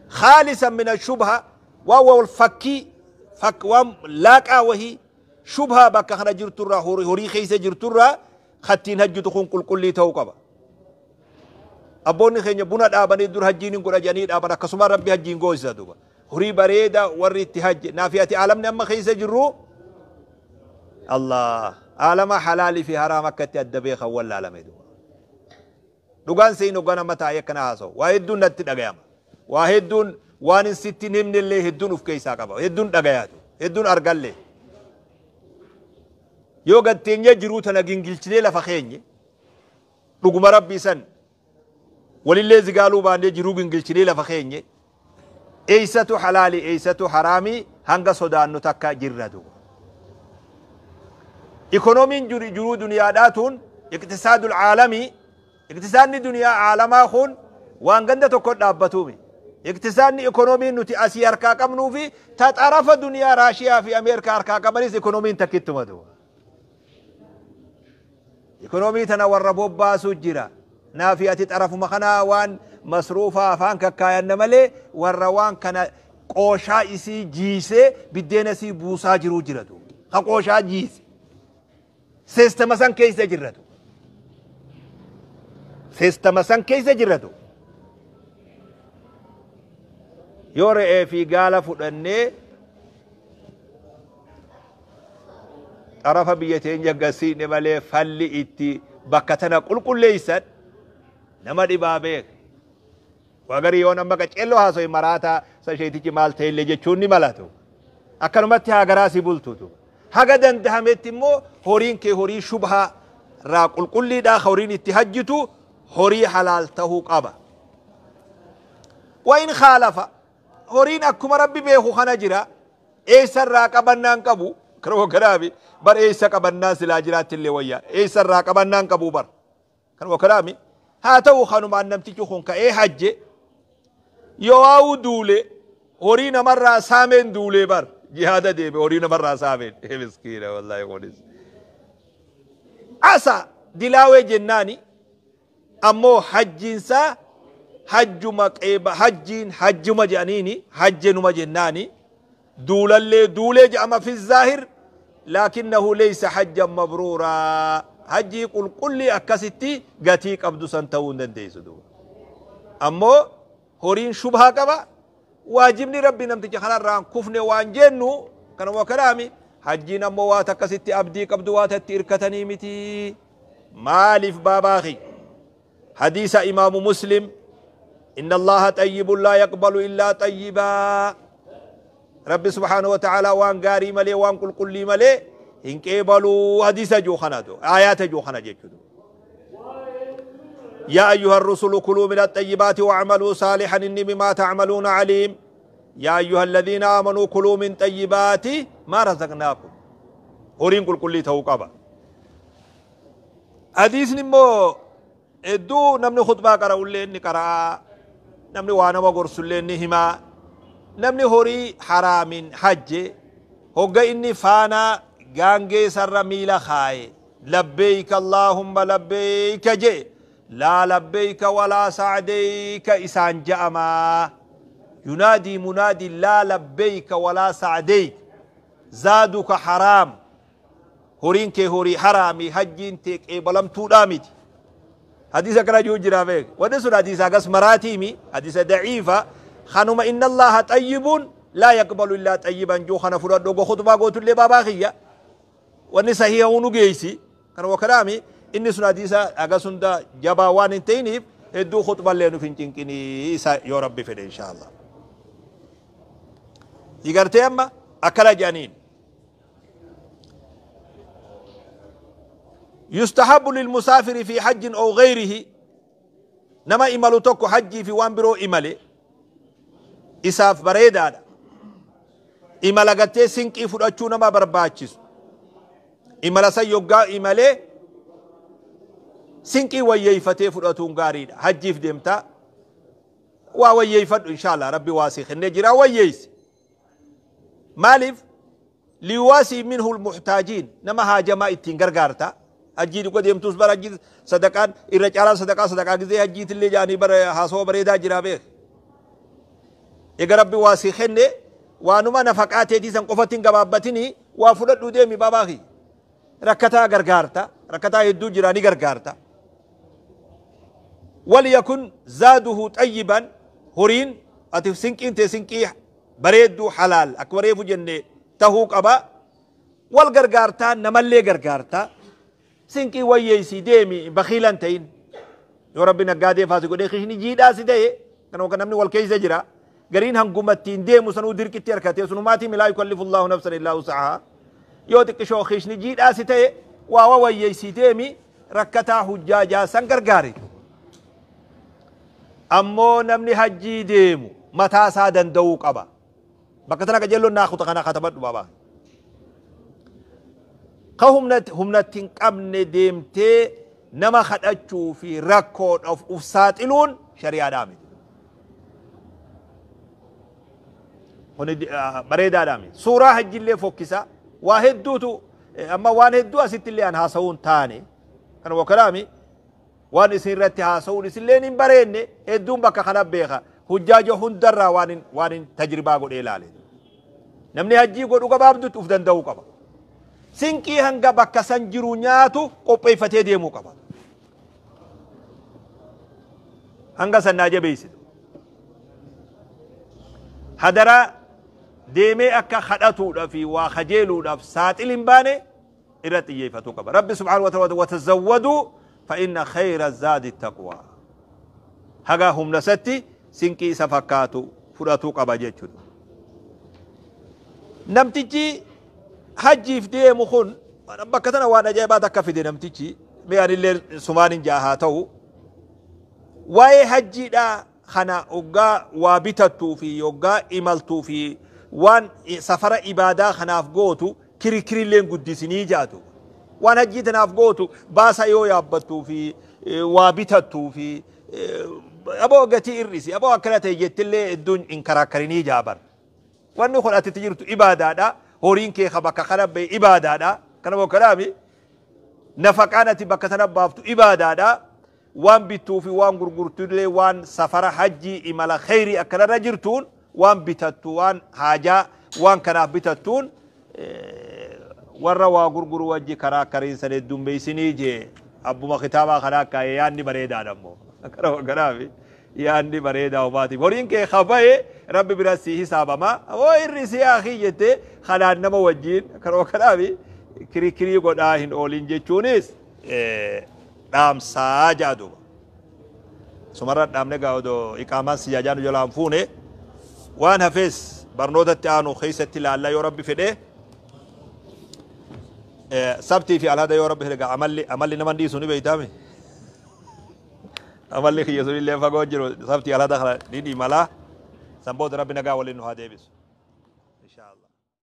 خالصا من الشبهة وهو الفكي فك وام لاقا وهي شبهة بك خنا جرتورا هوري خيسة جرتورا Kattiin hajjitu kun qulqullii ta'uu qaba. Abboonni keenya buna dhaabanii dur hajjiin hin godha jedhanii dhaaban, akkasuma Rabbi hajjiin goosisa duuba. Horii bareeda warri itti hajje naafi ati aalamni amma keessa jirru Allah aalama halaalii fi haraam akka itti adda beekan wallaalame duuba. Dhugaan siin hoggaan amma taa'ee akkana haasa'u waa hedduun natti dhagayama. Waa hedduun waan hin sitti hin himne illee hedduun of keessaa qaba. Hedduun dhagayaatu, hedduun argallee. Yoo gatteenyee jiruu tana gingilchinee lafa keenye dhuguma Rabbii san walillee zigaaluu baannee jiruu gingilchinee lafa keenye eessatu halaali eessatu haraamii hanga sodaannu takka jirra duuba. Ikonomiin jiruu duniyaadhaa tun iqtisaadul caalamii, iqtisaadni duniyaa caalamaa kun waan ganda tokko dhaabbatuumi. Iqtisaadni ikonomiin nuti asii harkaa qabnuu fi ta xarafa duniyaa Raashiyaa fi Ameerikaa harkaa qabanis ikonomiin takkittuma duuba. Ikonomii tana warra bobbaasuu jira. Naafi ati xarafuma kanaa waan masruufaa afaan kakkaayanna malee warra waan kana qooshaa isii jiisee biddeena isii buusaa jiruu jira duuba. Ka qooshaa jiise. Seestama san keessa jirra duuba. Seestama san keessa jirra duuba. Yoo re'ee fi gaala fudhannee xarafa biyya teenya gasiine malee falli itti bakka tana qulqulleessan nama dhibaa beek. Waa garii yoo nama qaceelloo haasa'e maraataa sasheetichi maal ta'ellee jechuun ni malatu. Akkanumatti haa garaa si bultutu. Haga dandahametti immoo horiin kee horii shubhaa irraa qulqulliidhaa horiin itti hajjitu horii halaal tahuu qaba. Wa in khaalafa horiin akkuma Rabbi beeku kana jira eessarraa qabannaan qabu kanuma kanaafi bar eessa qabannaan silaa jiraatti illee wayyaa eessarraa qabannaan qabu bar kanuma kanaafi haa ta'u kanumaan namtichi kun ka'ee hajje yoo waa'uu duule horii namarraa saameen duulee bar jihaada deeme horii namarraa saameen miskiina wallaahi kunis asa dilaawee jennaani ammoo hajjiinsaa hajjuma qeeba hajjiin hajjuma jedhaniini hajjenuma jennaani duulallee duulee jedhama fi zaahir laakinnahu leysa hajjan mabruuraa hajjii qulqullii akkasitti gatii qabdu san ta'uu hin dandeessu duuba. Ammoo horiin shubhaa qaba waajibni Rabbi namticha kanarraan kufne waan jennu kanuma kanaami hajjiin ammoo waata akkasitti abdii qabdu waata itti hirkatanii miti. Maaliif baabaa hadiisa Imaamu Muslim inna Allaha xayyibun laa yaqbalu illaa xayyibaa. Rabbi subhaanahu wa ta'aalaa waan gaarii malee waan qulqullii malee hin qeebaluu hadiisa juu kanatu aayaata juu kana jechuudha. يا أيها الرسل كلوا من الطيبات واعملوا صالحا إني بما تعملون عليم. يا أيها الذين آمنوا كلوا من طيبات ما رزقناكم. هورين قل كل توقبا. حديث نمو ادو نمني خطبة قرأ اللي نقرأ نمني وانا وقرس اللي نهما نمني هوري حرام حج هوغا إني فانا غانجي سر ميلا خاي لبيك اللهم لبيك جي لا لبيك ولا سعديك إسان جأما ينادي منادي لا لبيك ولا سعديك زادك حرام هورين كي هوري حرامي حجين تيك إيه بلم تودامت حديث كرا جو جرا بيك ودسو حديث أغس مراتيمي حديث ضعيفة خانوما إن الله طيب لا يقبل إلا طيبا جو خنا فرد دوغو خطبة قوتو اللي بابا خيا ونسا هي ونو جيسي كانوا وكلامي إني سن حديث أغس دا جبا وان انتينيف هدو خطبة اللي نفين تنكني يا ربي فدي إن شاء الله يقرتي أما أكلا جانين يستحب للمسافر في حج أو غيره نما إمالو توكو حجي في وان برو إمالي إساف بريدا إمالا قتي سنكي فرأتشو نما برباتشس إمالا سيوغا إمالي سنكي وييفتي فرأتون غاريدا حجي في ديمتا ووييفت إن شاء الله ربي واسخ النجرة وييس مالف ليواسي منه المحتاجين نما هاجما اتين غرغارتا hajjii dhuga deemtus bara hajjii sadaqaan irra caalaa sadaqaa sadaqaa gizee hajjiitillee jaanii bara haasawaa bareedaa jira beek. Egaa Rabbi waa si kenne waanuma nafaqaa teetii san qofatti hin gabaabbatini waa fudhadhuu deemi baabaa kiyya. Rakkataa gargaarta, rakkataa hedduu jira ni gargaarta. Waliyakun zaaduhu xayyiban, horiin ati sinqiin tee sinqii bareedduu halaal akkuma reefu jenne tahuu qaba. Wal gargaartaa, namallee gargaarta. Sinqii wayyeessii deemi, bakiilan ta'in. Yoo Rabbi naggaadee faasi godhee kishni jiidhaa si ta'e, kanuma namni wal keessa jira. Gariin hangumattiin deemu sanuu dirqitti harkatee sunumaatii laa yukallifu Allahu nafsan illaa wusahaa. Yoo xiqqishoo kishni jiidhaa si ta'e waa wayyeessii deemi, rakkataa hujjaajaa san gargaari. Ammoo namni hajjii deemu mataa isaa danda'uu qaba. Bakka tana qajeelloon naa kuta kana katabadhu baabaa. Ka humnatti hin qabne deemtee nama kadhachuu fi rakkoodhaaf uf saaxiluun shari'aadhaa miti. Kuni bareedaadhaa miti. Suuraa hajjiillee fokkisa. Waa hedduutu amma waan hedduu asitti illee an haasa'uun taane. Kana wakalaami waan isin irratti haasa'uun isilleen hin bareenne hedduun bakka kana beeka. Hujjaaja hundarraa waan hin tajribaa godhee ilaale. Namni hajjii godhu gabaabdutti uf danda'uu qaba. Sinqii hanga bakka san jiru nyaatu qopheeffatee deemuu qaba. Hanga san naa jabeessitu. Hadaraa deemee akka kadhatuudhaaf fi waa kajeeluudhaaf saaxil hin baane irratti xiyyeeffatuu qaba. Rabbi subhaanahu wa ta'ala watazawwaduu fa inna khayra zaadi taqwaa. Haga humna isatti sinqii isa fakkaatu fudhatuu qaba jechuudha. Namtichi hajjiif deemu kun bakka tana waan ajaa'ibaa takka fide namtichi, mee anillee sumaan hin jaa haa ta'u. Waa'ee hajjiidhaa kana hoggaa waa bitattuu fi hoggaa imaltuu fi waan safara ibaadaa kanaaf gootu kirikiriilleen guddisinii jaatu. Waan hajjii tanaaf gootu baasa yoo yaabbattuu fi waa bitattuu fi aboo gatii irrisi aboo akkana ta'e jettillee hedduun hin karaakkarinii jaabar. Wanni kun atitti jirtu ibaadaadha. Horiin kee ka bakka kana bahe ibaadaadha. Kana bokkanaami nafaqaan ati bakka sana baaftu ibaadaadha. Waan bittuu fi waan gurgurtullee waan safara hajjii imala kheyrii akkanarra jirtuun waan bitattu waan haajaa waan kanaaf bitattuun warra waa gurguru wajji karaa akkariin san heddummeessinii jee abbuma kitaabaa kanaa kaa'ee yaadni bareedaadha ammoo. Kana bokkanaami yaadni bareedaa homaatiif. Horiin kee kabaye Rabbi bira si hisaabama. Oo irri si akii jettee kanaan nama wajjiin kana bokkanaami kirikirii godhaa hin oolin jechuunis dhaamsaa jaa duuba. Sumarra dhaamne gaa odoo iqaamaan si jaajaanu jalaan fuune waan hafees barnootatti aanu keessatti ilaalla yoo Rabbi fedhe. Sabtii fi alhada yoo Rabbi fedhe gaa amalli nama dhiisu ni beeytaami. Amalli kiyya sunillee fagoo jiru sabtii alhada kana ni imalaa. San booda Rabbi nagaa waliin nu haa deebisu. Inshaa Allah.